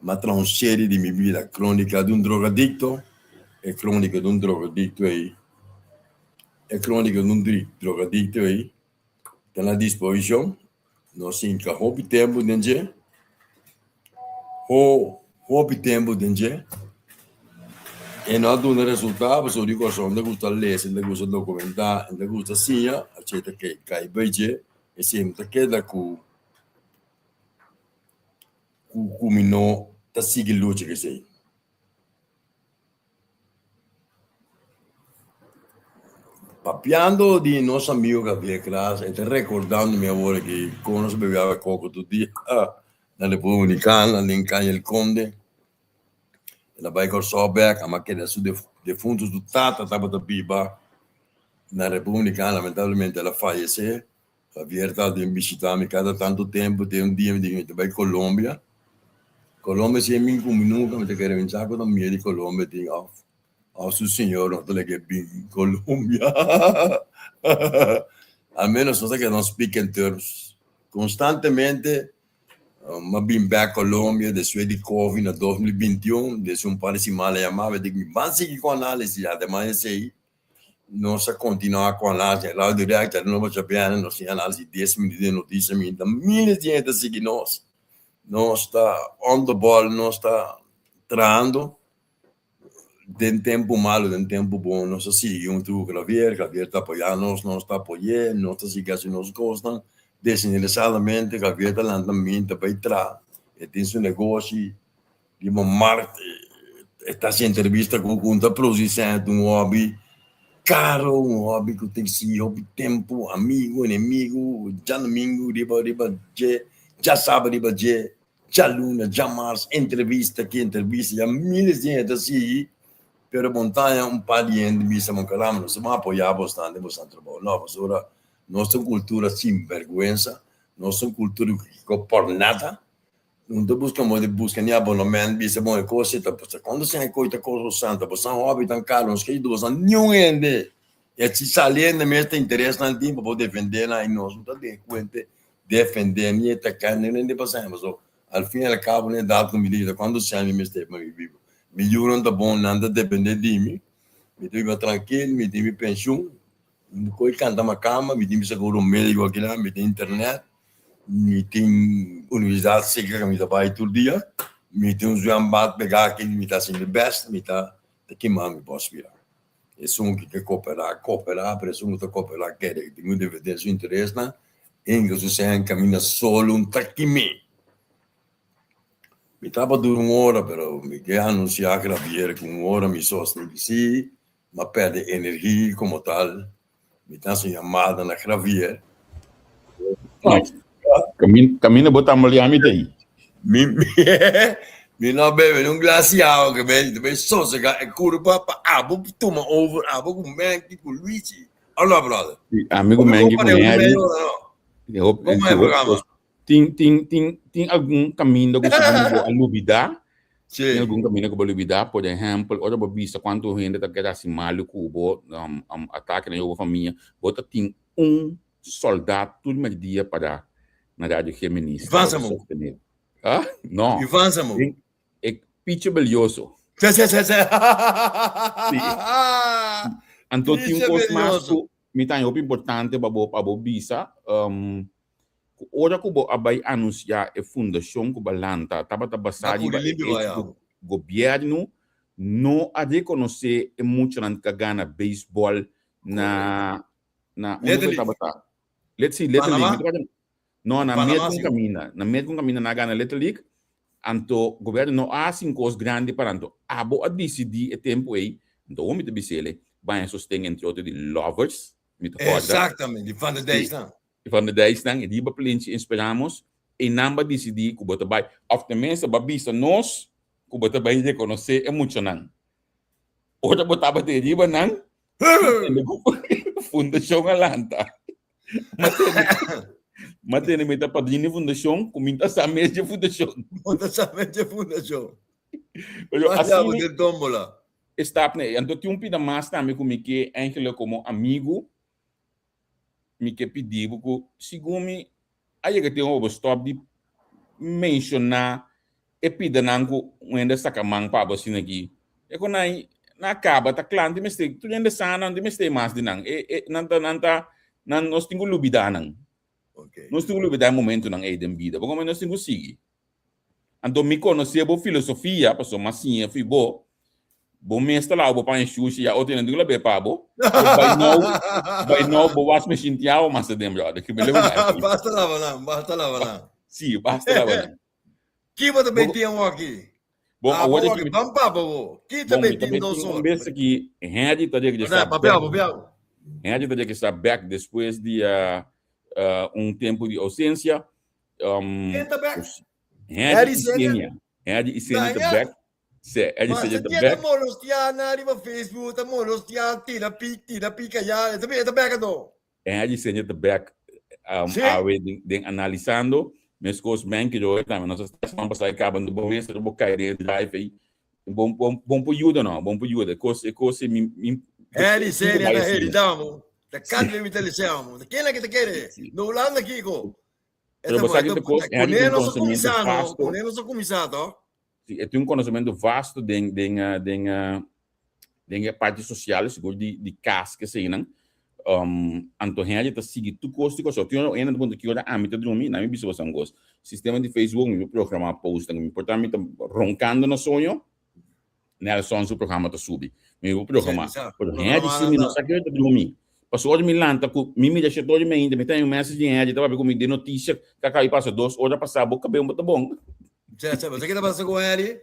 M'a traha un serie di mi bida, Crónica de un drogadicto, e crónica di un drogadicto ei, e crónica di un drogadicto ei ta na disposicion, nos hinca hopi tempo den dje, hopi tempo den dje, e no a duna resultado pasobra di corazon ta gusta lesa, ta gusta documenta, ta gusta siña, asina ta cay bay dje, esei no ta keda cu. Ku mi no ta sigui lucha ku esei. Papiando di nos amigo Javier Kras, e ta rekordando mi awor aki kon nos bebe awa koko tur dia na República Dominicana, den Caña El Conde. El a bai Kòrsou bèk, a keda su defuntu su tata tabata biba na República Dominicana, lamentablemente el a fayesé. Javier ta den bishita mi kada tantu tempu, te un dia mi di mi ta bai Colombia. Colombia si e min ku mi nunka mi ta kere bin sa ku ta mia di Colombia tin òf òf su señor no ta leke bin Colombia. Al menos nos ta keda nos speak in terms konstantemente. Mi a bin bèk Colombia despues di covid na 2021, despues un par di siman a yama mi a di mi ban sigui ku análisis, ademas esei. Nos a kontinuá ku análisis Radio Direct, Radio Nova Chapiana, nos tin análisis dies minüt di notisia minta miles di hende ta sigui nos. Nos ta on the ball, nos ta trahando den tempu malu, den tempu bon, nos ta sigui huntu ku Clavier, Clavier ta apoyá nos, nos ta apoy'é, nos ta sigui hasi nos kosnan desinteresadamente, Clavier ta lanta minta bai traha, e tin su negoshi. Riba markt e ta hasi entrevista ku un ta produsi sènt, un hòbi karo, un hòbi ku ta eksigi hopi tempu, amigu, enemigu, djadumingu riba riba dje, djasabra riba dje, djaluna, djamars, entrevista aki, entrevista ya, miles di hende ta sigui, pero Montaña un par di hende bisa bo caramba nos ta ban apoya bosnan den bosnan trabou, no pasobra nos ta un kultura sinberguensa, nos ta un kultura ku kiko por nada. Un ta buska moda di buska ni abonement bisa bon e kos ta pasobra cuando esei e kos ta kos santa bo san hopi tan caro nos ke yuda bo san niun hende y si sali hende mes ta interes nan tin pa bo defende nan y nos no ta den cuente defende ni ataca niun hende pa san pasobra al fin y al cabo na edad cu mi ta cuando esei mi mester pa mi biba mi yunan ta bon nan ta depende di mi mi ta biba trankil mi tin mi pension mi koe canta macamba mi tin mi seguro medico akinan mi tin internet. Mi tin universidad seker ku mi ta bai tur dia, mi tin un zwembad pegá aki, mi ta hasi mi best, mi ta ta kima mi por aspirá. Esun ku ke koperá, koperá, pero esun ku ta koperá kere ku tin ku defendé su interesnan, hinka su sèn kaminda solo un ta kim'é. Mi tabata dura un ora, pero mi ke anunsiá Javier ku un ora mi sosni di si, m'a pèrdè energia komo tal. Mi ta hasi yamada na Javier. Kaminda bo ta moliá mi ta ei. Mi mi no bebe ni un glas di awa ke mi ta bai sosegá e kurpa pa abo tuma over abo ku Menki ku Luigi. Alo brother. Ami ku Menki ku Henry. Tin tin tin tin algun kaminda ku segun bo a lubidá. Tin algun kaminda ku bo a lubidá. Por ehèmpel, ora bo bisa kuantu hende ta keda hasi malu ku bo, atake na bo famia, bo ta tin un sòldat tur mèrdia pará na Radio Géminis. Ivan Samu. Ah, no. Ivan Samu. E picho belioso. Sí, sí, sí, sí. Sí. Anto tin un kos mas ku mi ta haña hopi importante pa bo pa bo bisa. Ku ora ku bo a bai anunsiá e fundashon ku bo a lanta tabata basá riba e echo ku gobièrnu no a rekonosé e muchanan ku a gana beisbòl na na unda ku e tabata? Let si, Little League. No, na Merkun kaminda. Na Merkun kaminda nan a gana Little League. Anto gobièrnu no a hasi un kos grandi para anto abo a disidí e tempu ei, anto hopi ta bis'el, baña sosten entre otro di Lovers, mi ta kòrda. Exactamente, di Van der Dijsnan. Van der Dijsnan, riba plenchi Inspiramos, einan bo a disidí ku bo ta bai, òf tenminste bo a bisa nos ku bo ta bai rekonosé e muchanan. Ora bo tabata ei riba nan, tende ku fundashon a lanta. Ma tende mi ta padrino di fundashon ku mi ta sa mes dje fundashon. Bo ta sa mes dje fundashon. Pero Mas asina bo den tómbola. E stapnan ei. Anto tin un pida mas tambe ku mi ke eigenlijk komo amigu mi ke pidi bo ku segun mi a yega tempu pa bo stòp di menshoná e pidanan ku un hende a saka man pa bo asina aki. E ku nan nan a kaba ta kla, nan tin mester, tur hende sa nan tin mester mas di nan. E e nan ta nan ta nan nos tin ku lubidá nan. Nos tin ku lubidá e momentunan ei den bida. Pasobra nos tin ku sigui. Anto mi konosé bo filosofia, pasobra mi a siña fi bo, bo mes ta laba bo paña shushi, ya otro hende no tin ku lab'é pa bo. Pero by now, by now bo was me shinti awa mas aden, brother. Ki mi leu na. Basta laba nan, basta laba nan. Sí, basta laba nan. Ki bo ta bay tin awor aki? Bon, Ah, awor bo aki mi- ban papa bo. Ki ta Bon, bay mi ta tin bay dos tin un ora? bes aki, Henry ta regresá Papia, bek. papia. Henry ta regresá bek despues di uh, uh, un tempu di ausencia. Um, Ken ta bek? Henry Henry i Senia? Senia. Henry i Senia ta Daña. bek. Se, Henry Ma Senia se ta tiene bek. molostia na riba Facebook, ta molostia, tira pik, tira pik allá. E ta e ta bek anto. Henry Senia ta bek um, Sí. awe den, den analisando. Meskos Menke Roy tambe. Nos a sta semana pasá e kaba no bo mes, pero bo kai den e drive ei. Bon, bon, bon por yuda no, bon por yuda. E kos, e kos mi, mi, Henry Senia bai ta asina. heridamo. Ta cambia mi telesiamo. Ta ken la ke ta kere? No Hulanda kiko. Pero bo sa ki ta kos, Henry Kuné tin nos a conocimiento kuminsá no, vasto. kuné nos a kuminsá to. Sí, e tin un conocimiento vasto den den eh, den eh, Den e parti sosial, sigur di di kas ke eseinan. Anto hende ta sigui tur kos di Kòrsou. Tin ora hende ta puntra ki ora ami ta drumi, na mi bisa boso un kos. Sistema di Facebook mi por programá postnan, mi por ta mi ta ronkando na soño, Nelson su programa ta subi. Mi por programá. Pero hende si mi no sa ki ora ta drumi. Pasobra ora mi lanta ku mi mira shete ora di mainta, mi ta haña un message di hende ta papia ku mi den notisia ku a kaba di pasa dos ora pasá, bo kabel bo ta bon. Sa, sa, bo sa ki ta pasa ku Henry?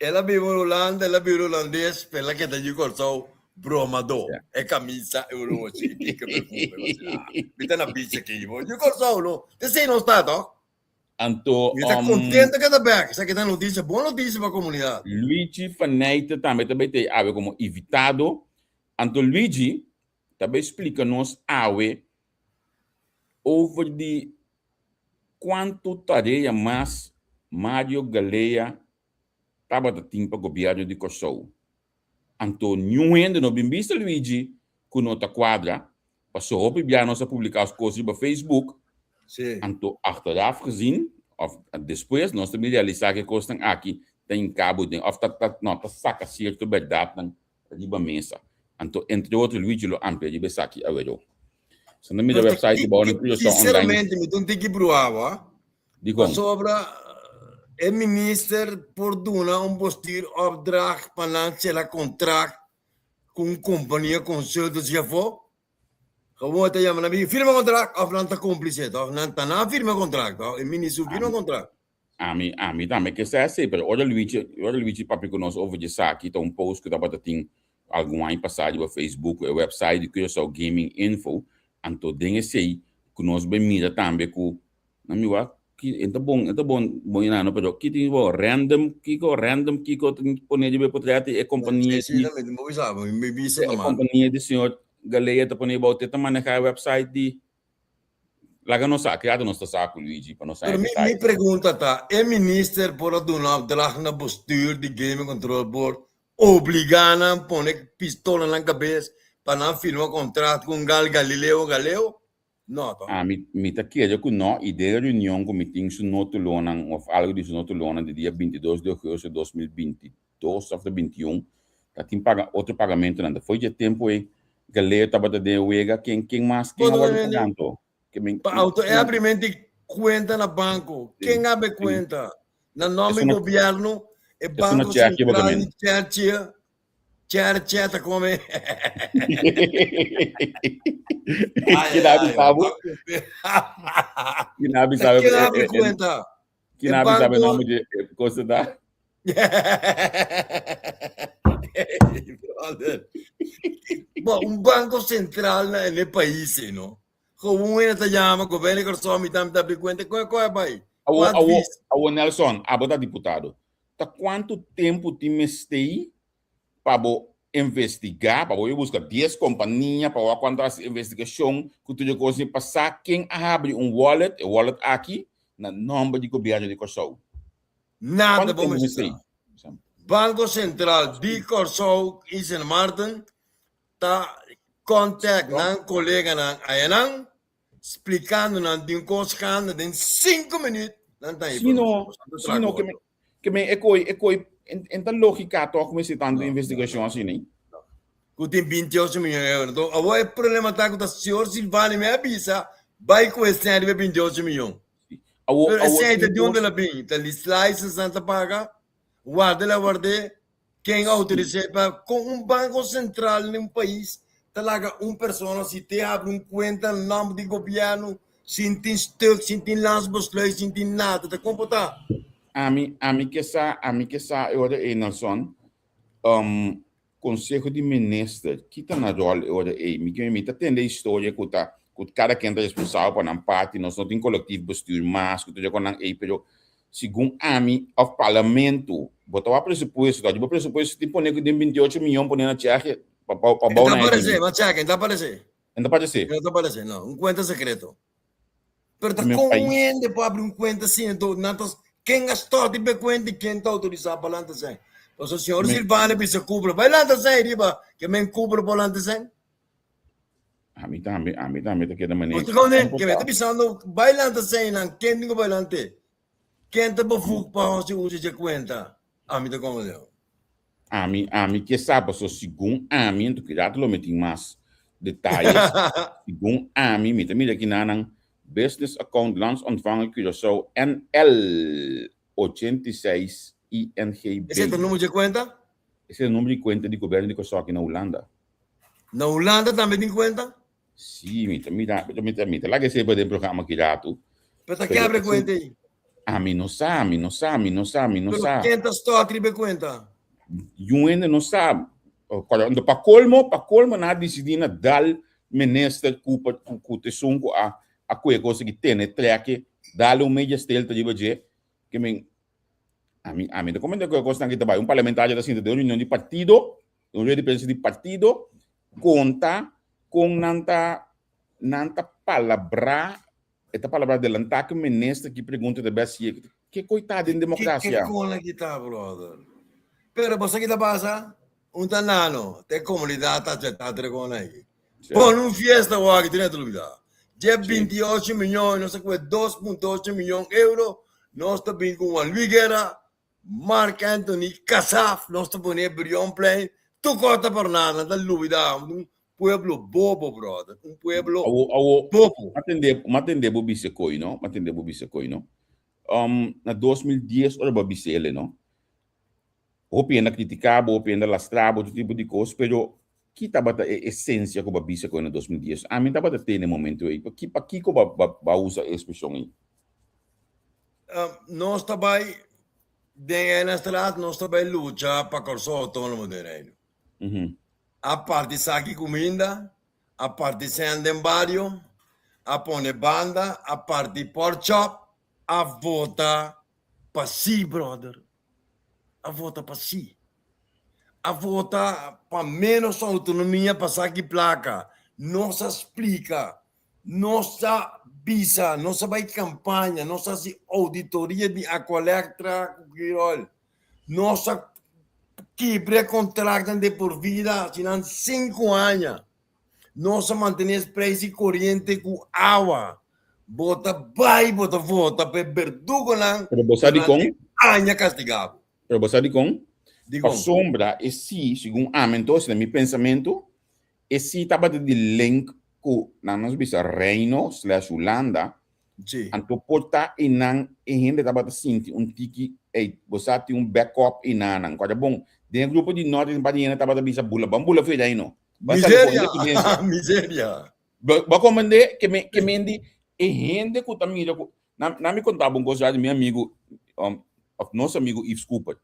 El a biba Hulanda, el a bira hulandes, pero el a keda di Kòrsou bromadó. E kamisa, e orochi, e pika perfume. Mi ta na beach aki. Di Kòrsou no. Ta esei nos ta tòg? Anto, Mi ta kontento ke ta bèk. Esaki ta notisia, bon notisia pa komunidat. Luigi Faneyte tambe ta bai te awe komo invitado. Anto Luigi ta bai splika nos awe over di kuantu tarea mas Mario Galea tabata tin pa gobièrnu di Kòrsou. Anto niun hende no bin bisa Luigi ku no ta kuadra, paso hopi bia nos a publiká os kos riba Facebook, anto achteraf gezien, òf despues, nos ta bin realisá ku e kosnan aki ta hinká bo den, òf ta ta no ta saka sierto bèrdatnan riba mesa. Anto entre otro Luigi lo amplia riba esaki aweró. So na mira website di Bouw na Curaçao online. Sinceramente mi ta un tiki bruawa. Dikon? Pasobra e minister por duna un bestuur opdracht pa nan sela contract ku un kompania consultancy afó. Gewoon ta yama nan bin firma contract of nan ta cómplice toch? Nan ta nan firma contract toch? E minister firma contract. Ami, ami tambe ke sa esei, pero ora Luigi, ora Luigi papia ku nos over di esaki, ta un post ku tabata tin algun aña pasá riba Facebook, e website di Curaçao Gaming Info, anto den esei ku nos bai mira tambe ku, nan mi wak, ki e ta bon, e ta bon bon inano, pero ki tin bo random kiko, random kiko tin pone riba e potret di e kompania di, e kompania di señor Galea ta pone bou, te ta maneha e website di. Laga nos sa, kilato nos ta sa ku Luigi pa nos Pero haña mi, mi detaye. pregunta ta, e minister por a duna opdracht na bestuur di Gaming Control Board obligá nan pone pistola na nan kabes pa nan firma kontrakt ku un gal Galileo Galeo? No, toch? Ami, mi ta kere ku no, i den e reunion ku mi tin su notulonan òf algu di su notulonan di dia 22 di augustus 2022 òf ta 21, ta tin paga otro pagamentunan. Ta foi dje tempu ei Galeo tabata den e wega, ken ken mas ken a Boto wòrdu hende pagá anto? Ke men pa auto e abrimentu di kuenta na banko. Sí, Ken abre sí. kuenta? Na nòmber Esun di no gobièrnu, e esun no Banko chèk bo Sentral men. di Chèrchia, Chèrchia ta kome. Ai, Kina ai, bisa bo? Kina bisa bo? Ken abre kuenta? Kina E bisa bo banko nòmber di e kos ta? Brother. Bo, un banco central na en e país, eh, no? Gewoon ena ta llama, gobierno de Curaçao, mi ta mi ta abri cuenta, koe koe bai. Awo, Wat awo, vis? awo Nelson, abo ta diputado. Ta cuanto tempo tin mestei pa bo investigá, pa bo bai buska dies kompania, pa wak kuantu hasi investigashon ku tur e kos ni pa sa ken a habri un wallet, e wallet aki, na nòmber di gobièrnu di Kòrsou. Nada Kuantu bo tempu mester mester sa. ei? Banko Sentral di Kòrsou i Sint Maarten ta kòntèkt nan koleganan ayanan splikando nan di un kos ganda den sinku minüt nan ta Si no, si no, ke men, ke men e koi, e koi, en, en ta logika toch mester tantu No, no, investigashon no. asina? Ku tin 28 miyon euro. Enton, awor e problema ta ku ta señor Silvani me a bisa bai ku e sèn riba e 28 miyon. Awor, Pero e awor sèn ta tin di unda kos, la bin? Ta lis license nan ta paga? Warda la ward'é? Ken autoris'é pa kon un banko sentral den un pais ta laga un persona si te habri un kuenta na nòmber di gobièrnu sin tin stuk, sin tin landsbesluit, sin tin nada? Ta kon por ta? Ami, ami ke sa, ami ke sa e ora ei, Nelson, um, Konseho di Minister, ki ta nan ròl e ora ei? Mi mi ta tende historia ku ta ku kada ken ta responsabel pa nan parti, nos no tin kolektief bestuur mas, ku tur e konan ei, pero segun ami òf parlamento, bo ta wak presupuesto, ta riba presupuesto tin pone ku den 28 miyon pone na chèkje pa pa E bou ta na e aparesé, dini. ma chèkje, e ta aparesé. E ta aparesé. E no ta aparesé, no, un kuenta sekreto. Pero ta Mi kon un país. hende por abri un kuenta asina enton nan ta ken a stòrt riba e kuenta i ken ta outorisá pa lanta sèn? Pasobra señor Mi Silvano bisa kubra bai lanta sèn riba ke men kubra por lanta sèn. Ami tambe, ami tambe ta keda Bo manera ta kone kon por ke men ta ta. bisando bai lanta sèn nan ken tin ku bai lant'é? Ken ta bevoegd pa hasi uso dje kuenta? Ami ta konde. Ami, ami ke sa, paso segun ami, anto ki rato lo mi tin mas detayes, segun ami, mi ta mira aki nan business account landsontvanger Curaçao NL 86 INGB. Esei ta number dje kuenta? Esei ta number di kuenta di gobièrnu di Kòrsou aki na Hulanda. Na Hulanda tambe tin kuenta? Sí, mi ta mira, mi ta, mi ta laga esei pa den programa ki ratu. Pero ta ken abri kuenta ei? Ami no sa, mi no sa, mi no sa, mi no Pero sa. ken ta stòrt riba e kuenta? Yun hende no sa. Kòrda, anto pa kolmo, pa kolmo nan a disidí na dal minister Cooper ku ku t'esun ku a a kue kos aki tene trèk'e, dal un media stelte riba dje, ke men ami ami ta komprende ku e kosnan aki ta bai. Un parlamentario ta sinta den un reunion di partido, den un rueda di prensa di partido, konta kon nan ta nan ta palabrá, e ta palabrá delantá ku minister ki pregunta ta bes si ke koi ta den demokrasia. Ke kon aki ta brother? Pero bo sa ki ta pasa? Un ta nano, te komunidat ta aceptá tur e kon aki. Pon un fiesta wak tin e ta lubidá. Dje 28 miyon, nos ta kue 2.8 miyon euro, nos ta bin ku Juan Luis Guerra, Marc Anthony, Kasaf, nos ta pone Brionplein, tur kos ta por nada, nan ta lubida, un pueblo bobo brother, un pueblo Awo, awo, bobo. m'a tende, m'a tende bo bisa koi no, m'a tende bo bisa koi no. Um, na 2010 ora bo a bisa ele no, hopi hende a critica bo, hopi hende a lastra bo, tur tipo di kos, pero ki tabata e esencia ku bo a bisa koi na 2010? Ami tabata tene e momento ei, paki, pakiko bo a, bo a usa e expresion ei? Nos ta bai den Enestraat, nos ta bai lucha pa Kòrsou Outónomo den Reino. A parti saki kuminda, a parti sèn den bario, a pone banda, a parti porkchop, a vota pa sí, brother. A vota pa sí. A vota pa ménos outonomia pa saki plaka. Nos a splika Nos ta bisa, nos a bai campaña, nos a haci auditoria di Aqualectra cu Quirol. Nos a kibra e contractnan de por vida, haci nan cinco aña. Nos a mantene es prijs di coriente cu awa. Bo ta bai, bo ta vota pa e berdugonan Pero bo sa dikon? durante aña castiga bo. Pero bo sa dikon? Dikon? Pasobra e si, segun ami entonces, na mi pensamentu, E si tabata di link ku nan nos bisa Reino slash Hulanda, Sí. anto por ta einan e hende tabata sinti un tiki, ey, bo sa tin un backup einanan. Kòrda bon, den e grupo di norte tin un par di hende tabata bisa bula, ban bula for e Reino. Ban sali for Miseria! independencia. Miseria! Bo bo a komprende ke me ke men di e hende ku ta mira ku na na mi konta bo un kos ya di mi amigu um of nos amigu Yves Cooper.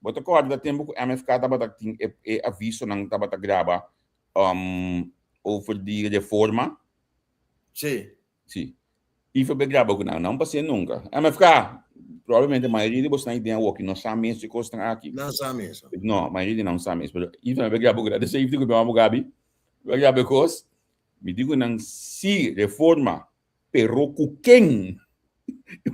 Bo ta kòrda tempu ku MFK tabata tin e e avisonan tabata graba um over di reforma? Sí. Sí. Yves a bai graba ku nan. Nan pas'é nunka. MFK, probablemente mayoria di bosnan den awoki no sa mes e kosnan aki. Nan sa mes. No, mayoria di nan no sa mes. Pero Yves a bai graba ku nan. Desa Yves di ku mi mama Gabi. Bai graba e kos. Mi di ku nan sí, reforma, pero ku ken?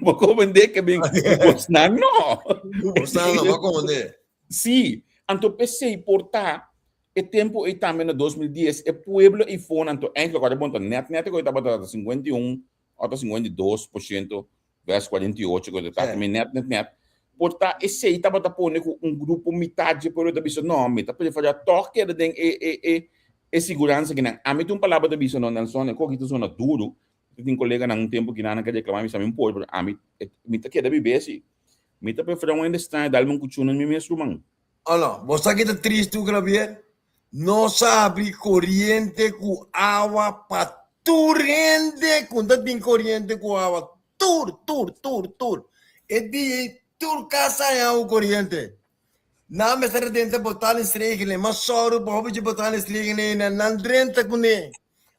Bo komprendé ke bin ku bosnan no. Ku bosnan no, bo komprendé. Sí, anto p'esei por ta e tempu ei tambe na 2010 e pueblo ei fon anto eindelijk ora bon ta nèt nèt ku tabata ta 51 òf ta 52% versus 48 ku ta ta mi nèt nèt nèt por ta esei tabata pone ku un grupo mitad dje pueblo ta bisa no mi ta preferá tòg keda den e e e e siguransa kinan. Ami tin un palabra ta bisa no Nelson e koki ta zona duru mi tin koleganan un tempu kinan nan ke reklamá mi sa mi un por pero ami mi ta keda biba esi mi ta preferá un hende straño dalmi un kuchuna mi mes ruman. Oh no, bo sa ki ta tristu Gravier? Nos a habri koriente ku awa pa tur hende ku ta tin koriente ku awa. Tur, tur, tur, tur. E dia ei tur kas a haña awa ku koriente. Nan mester a drenta betalingsregeling, ma sòru pa hopi dje betalingsregeling ei nan drenta kuné.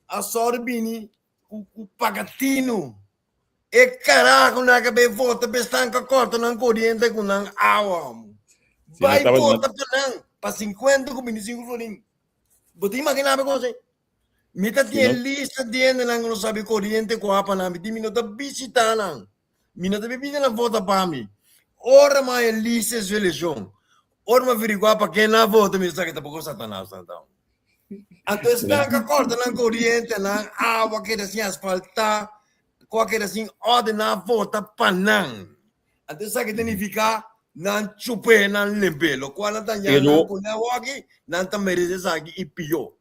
A sòru bini ku ku pagatinu. E carajo nan ka bay vota pa esnan ka corta nan coriente cu nan awa. Si no Bay tabata vota pa nan pa 50 cu 25 florin. Bo ta imagina bo cosa? Mi ta si tin e no lista di hendenan cu no sabi coriente cu awa pa nan. Mi di mi no ta bishita nan. Mi no ta bibida nan vota pa mi. Ora mi a lista e seleccion, ora mi a averigua pa ken nan vota, mi sa ke tampoko Satanas nan ta. Anto esnan ka corta nan coriente, nan awa keda sin asfalta, cu a keda sin orde, nan a vota pa nan. Anto esaki ta nifica. Nan chup'é, nan limp'é. Lokual nan ta ña nan ku nan awòki, nan ta merese esaki i pió.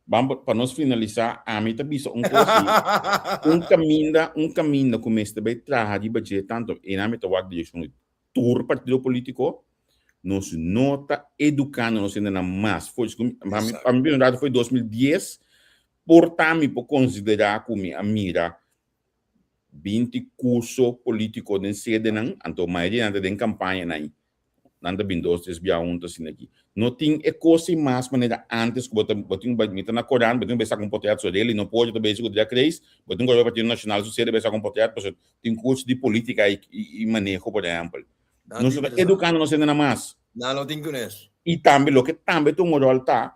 Ban pa nos finalisá, ami ta bisa un kos i un kaminda, un kaminda ku mester bai traha riba dje tantu e nan mi ta wak direkshon di tur partido polítiko, nos no ta edukando nos hendenan mas. For pa mi pa mi bira un ratu for di 2010 por ta mi por konsiderá ku mi a mira 20 kurso polítiko den sedenan, anto mayoria nan ta den kampañanan. Nan ta bin dos tres bia hunto asina aki. No tin e kos ei mas manera antes ku bo ta bo tin bai mita na korant, bo tin ku bai saka un potret so reli no por, ta bezig ku Drag Race, bo tin ku bai Partido Nacional su sede bai saka un potret pasobra tin kurso di politika i i maneho por ehèmpel. Nan Nos tin no ta interesante. edukando nos hendenan mas. Nan no tin kunes. I tambe loke tambe ta un ròl ta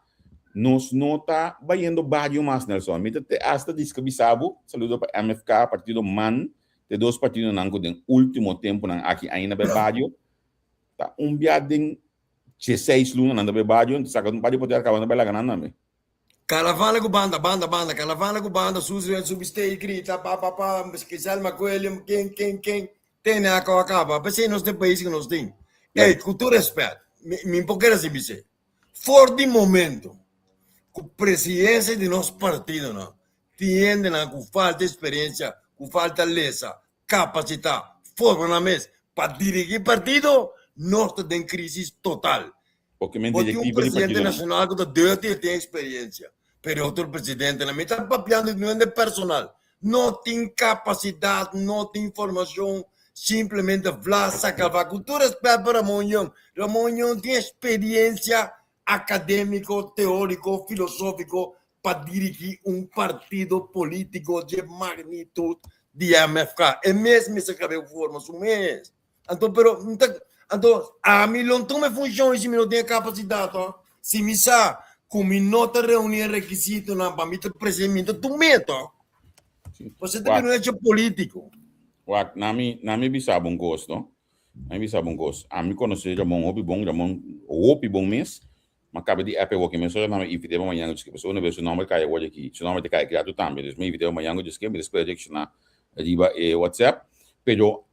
nos no ta bayendo bario mas Nelson. Mi ta te asta diska bisa bo, saludo pa MFK, Partido man, Te dos partidonan ku den último tempunan aki ainda bai bario, ta un bia den dieseis luna nan ta bai bario, ta saka un par di poder kaba nan ta bai laga nan tambe. Caravana ku banda, banda, banda, caravana ku banda, Susi bai subi stage grita pa pa pa, Selma Coelho, ken, ken, ken, tene a kaba kaba, p'esei nos ta e pais ku nos tin. Ey, ku tur respet, mi mi por kere si bis'é, for di momento ku presidensia di nos partidonan Tin hendenan ku falta eksperensia, ku falta lesa, kapasitá, forma nan mes pa dirigí partido, nos ta den krísis total. Porque men Bo tin un direktiva di presidente partidonan. nashonal ku ta dirty e tin eksperensia, pero e otro presidentenan, mi ta papiando di un hende personal, no tin kapasidat, no tin formashon, simplemente vla saka vla. Ku tur rèspèt pa Ramon Young, Ramon Young tin eksperensia akadémiko, teóriko, filosófiko pa dirigí un partido polítiko dje magnitut di MFK. E mes mester kabe forma su mes. Anto pero anto ami lo no tuma e funshon si mi no tin e kapasidat to. Si mi sa ku mi no ta reuní e rekisitonan pa mi ta presidente mi ta tum'é to. Pasobra ta bira un hecho polítiko. Wak, na mi na mi bisa bo un kos no. Na mi bisa bo un kos. Ami konosé Ramon hopi bon, Ramon hopi bon mes. Ma kaba di app awor ki mesora nan mi invit'é pa mañan ku djis pasobra una bes su nomber kai awor aki, su nomber ta kai gratu tambe, dus mi invit'é pa mañan ku djis mi ta spera reakshoná riba e WhatsApp. Pero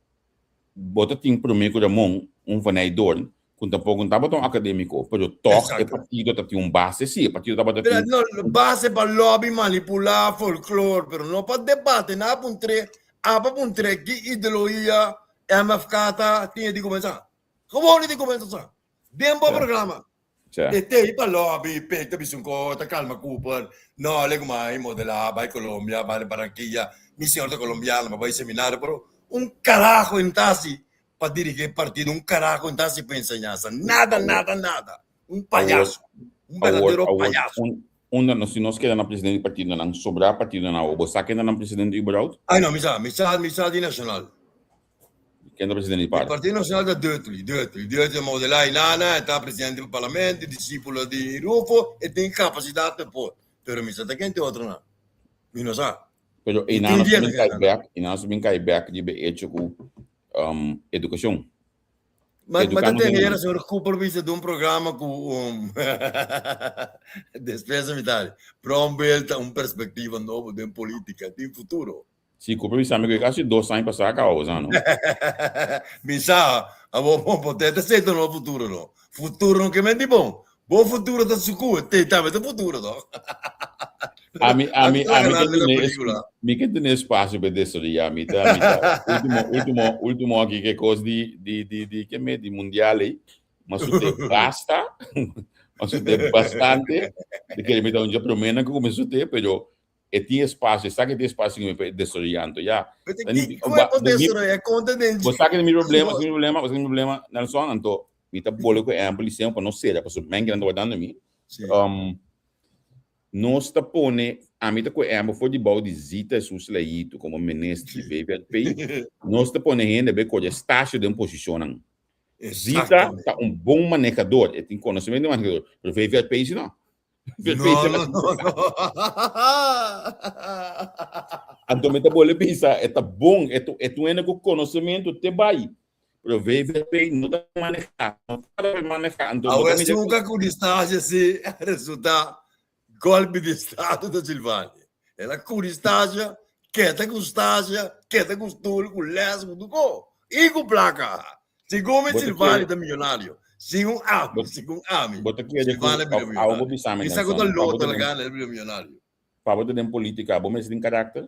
bo ta tin promé ku Ramon un Van Eydoorn ku tampoko no tabata un akadémiko, pero tòg e partido ta tin un base sí, e partido tabata Pero tin no, base pa lobby, manipulá, folklor, pero no pa debate, nan a puntr'é, abo a puntr'é ki ideologia MFK ta tin e di kuminsá. Gewoon e di kuminsá sa. Den bo programa. E tei pa lobby, pek ta bisa un ko, ta calma Cooper. No, le kuma ai modela, bai Colombia, bai Barranquilla. Mi señor ta colombiano, pa bai seminario, pero un carajo en ta hasi pa dirigi e partido, un carajo en ta hasi pa enseñansa. Nada, nada, nada. Un payaso. Un berdadero payaso. Unda nos, si nos keda na presidente di partidonan, sobrá partidonan awor, bo sa ken ta nan presidente überhaupt? Ai no, mi sa, mi sa, mi sa di Nacional. Ken ta presidente di E par? Partido Nacional ta Dutli, Dutli, Dutli ta modelá i nana, e ta presidente di parlamento, disípulo di Rufo, e tin kapasidat pa e por. Pero mi sa ta ken tin otronan. Mi no sa. Pero Mi e tin nan idea a ta bin ken kai nan. bek, e nan a bin kai bek riba e echo ku um, edukashon. Ma, ma Eduká ta nos tende hendenan. era señor Cooper bisa di un programa ku um, despensa mi tali. Brownbill ta un perspektiva nobo den polítika, tin futuro. Si Cooper bisa mi ku kasi dos aña pasá kaba bo no? Mi sa, abo bo bo te ta sento no futuro no. Futuro no ke men di bon. Bo futuro ta suku, te tambe ta futuro no. Ami ami Anto ami laga ke nan tene película. mi ke tene espacio pa desaroyá mi ta mi ta último último último aki ke kos di di di di ke me di mundial ei ma sute basta ma sute bastante di kere mi ta un dje promé nan ku kuminsá sute pero E tin espacio, e sa ke tin espacio pa e desaroyá, anto ya. Pero ta ki ku e por desaroyá? Konta den Bo sa ke mi problema, mi problema, bo sa ke mi problema, Nelson, anto mi ta bole ku ehempel di semper pa no sera, pasobra men kinan ta wardando mi. Um, nos ta pone, ami ta ku ehempel for di bou di Zita Jesus Leito komo minister di VVRP, nos ta pone hende be kore stasio den posishonnan. Zita ta un bon manehador, e tin konosementu di manehador, pero VVRP si no. No, no, no, no. Anto mi ta bole bisa, e ta bon, e tu, e tu ene ku konosementu te bai. Pero VVP no ta maneha, no ta maneha. Anto Awe suka ku distancia si resulta golpe di estado ta Silvania. El a ku distancia, keta ku stasia, keta ku stoel, ku les, ku tuko. I ku plaka. Segun mi Silvani ta millonario. Segun ami, segun ami. Bo ta kere ku awo bo bisa mi Bisa ku ta loto la gana el bira millonario. Pa bo ta den politica, bo mester tin karakter?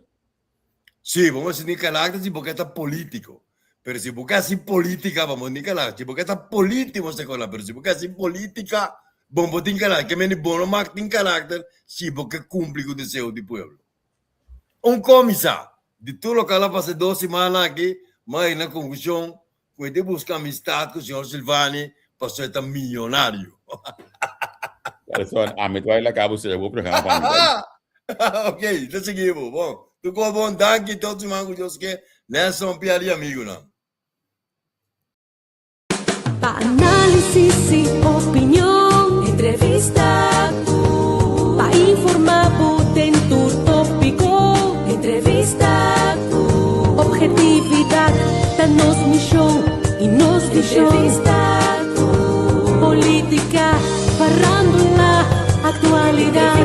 Si, bo mester tin karakter si bo ke ta politico. Pero si bo ke hasi politica, bo no tin karakter. Si bo ke ta politico, bo ta pero si bo ke hasi politica, bo no tin karakter. Ke mende bo no mag tin karakter si bo ke cumpli ku deseo di pueblo. Un komisa di tur lokal a pasa e dos simannan aki, m'a yega na konklushon ku e ta buska amistat ku señor Silvani pasobra e ta miyonario. Garçon, ami ta bai laga bo sera bo programa pa mi bai. Ok, ta sigui bo. Bon, tur kos bon, danki, tot siman ku Dios ke, Nelson Piar i amigunan. Pa análisis y opinion, entrevista cu. Pa informa bo den tur tópico, entrevista cu. Objetividad ta nos mision y nos vision. Entrevista cu. Política, farándula, actualidad.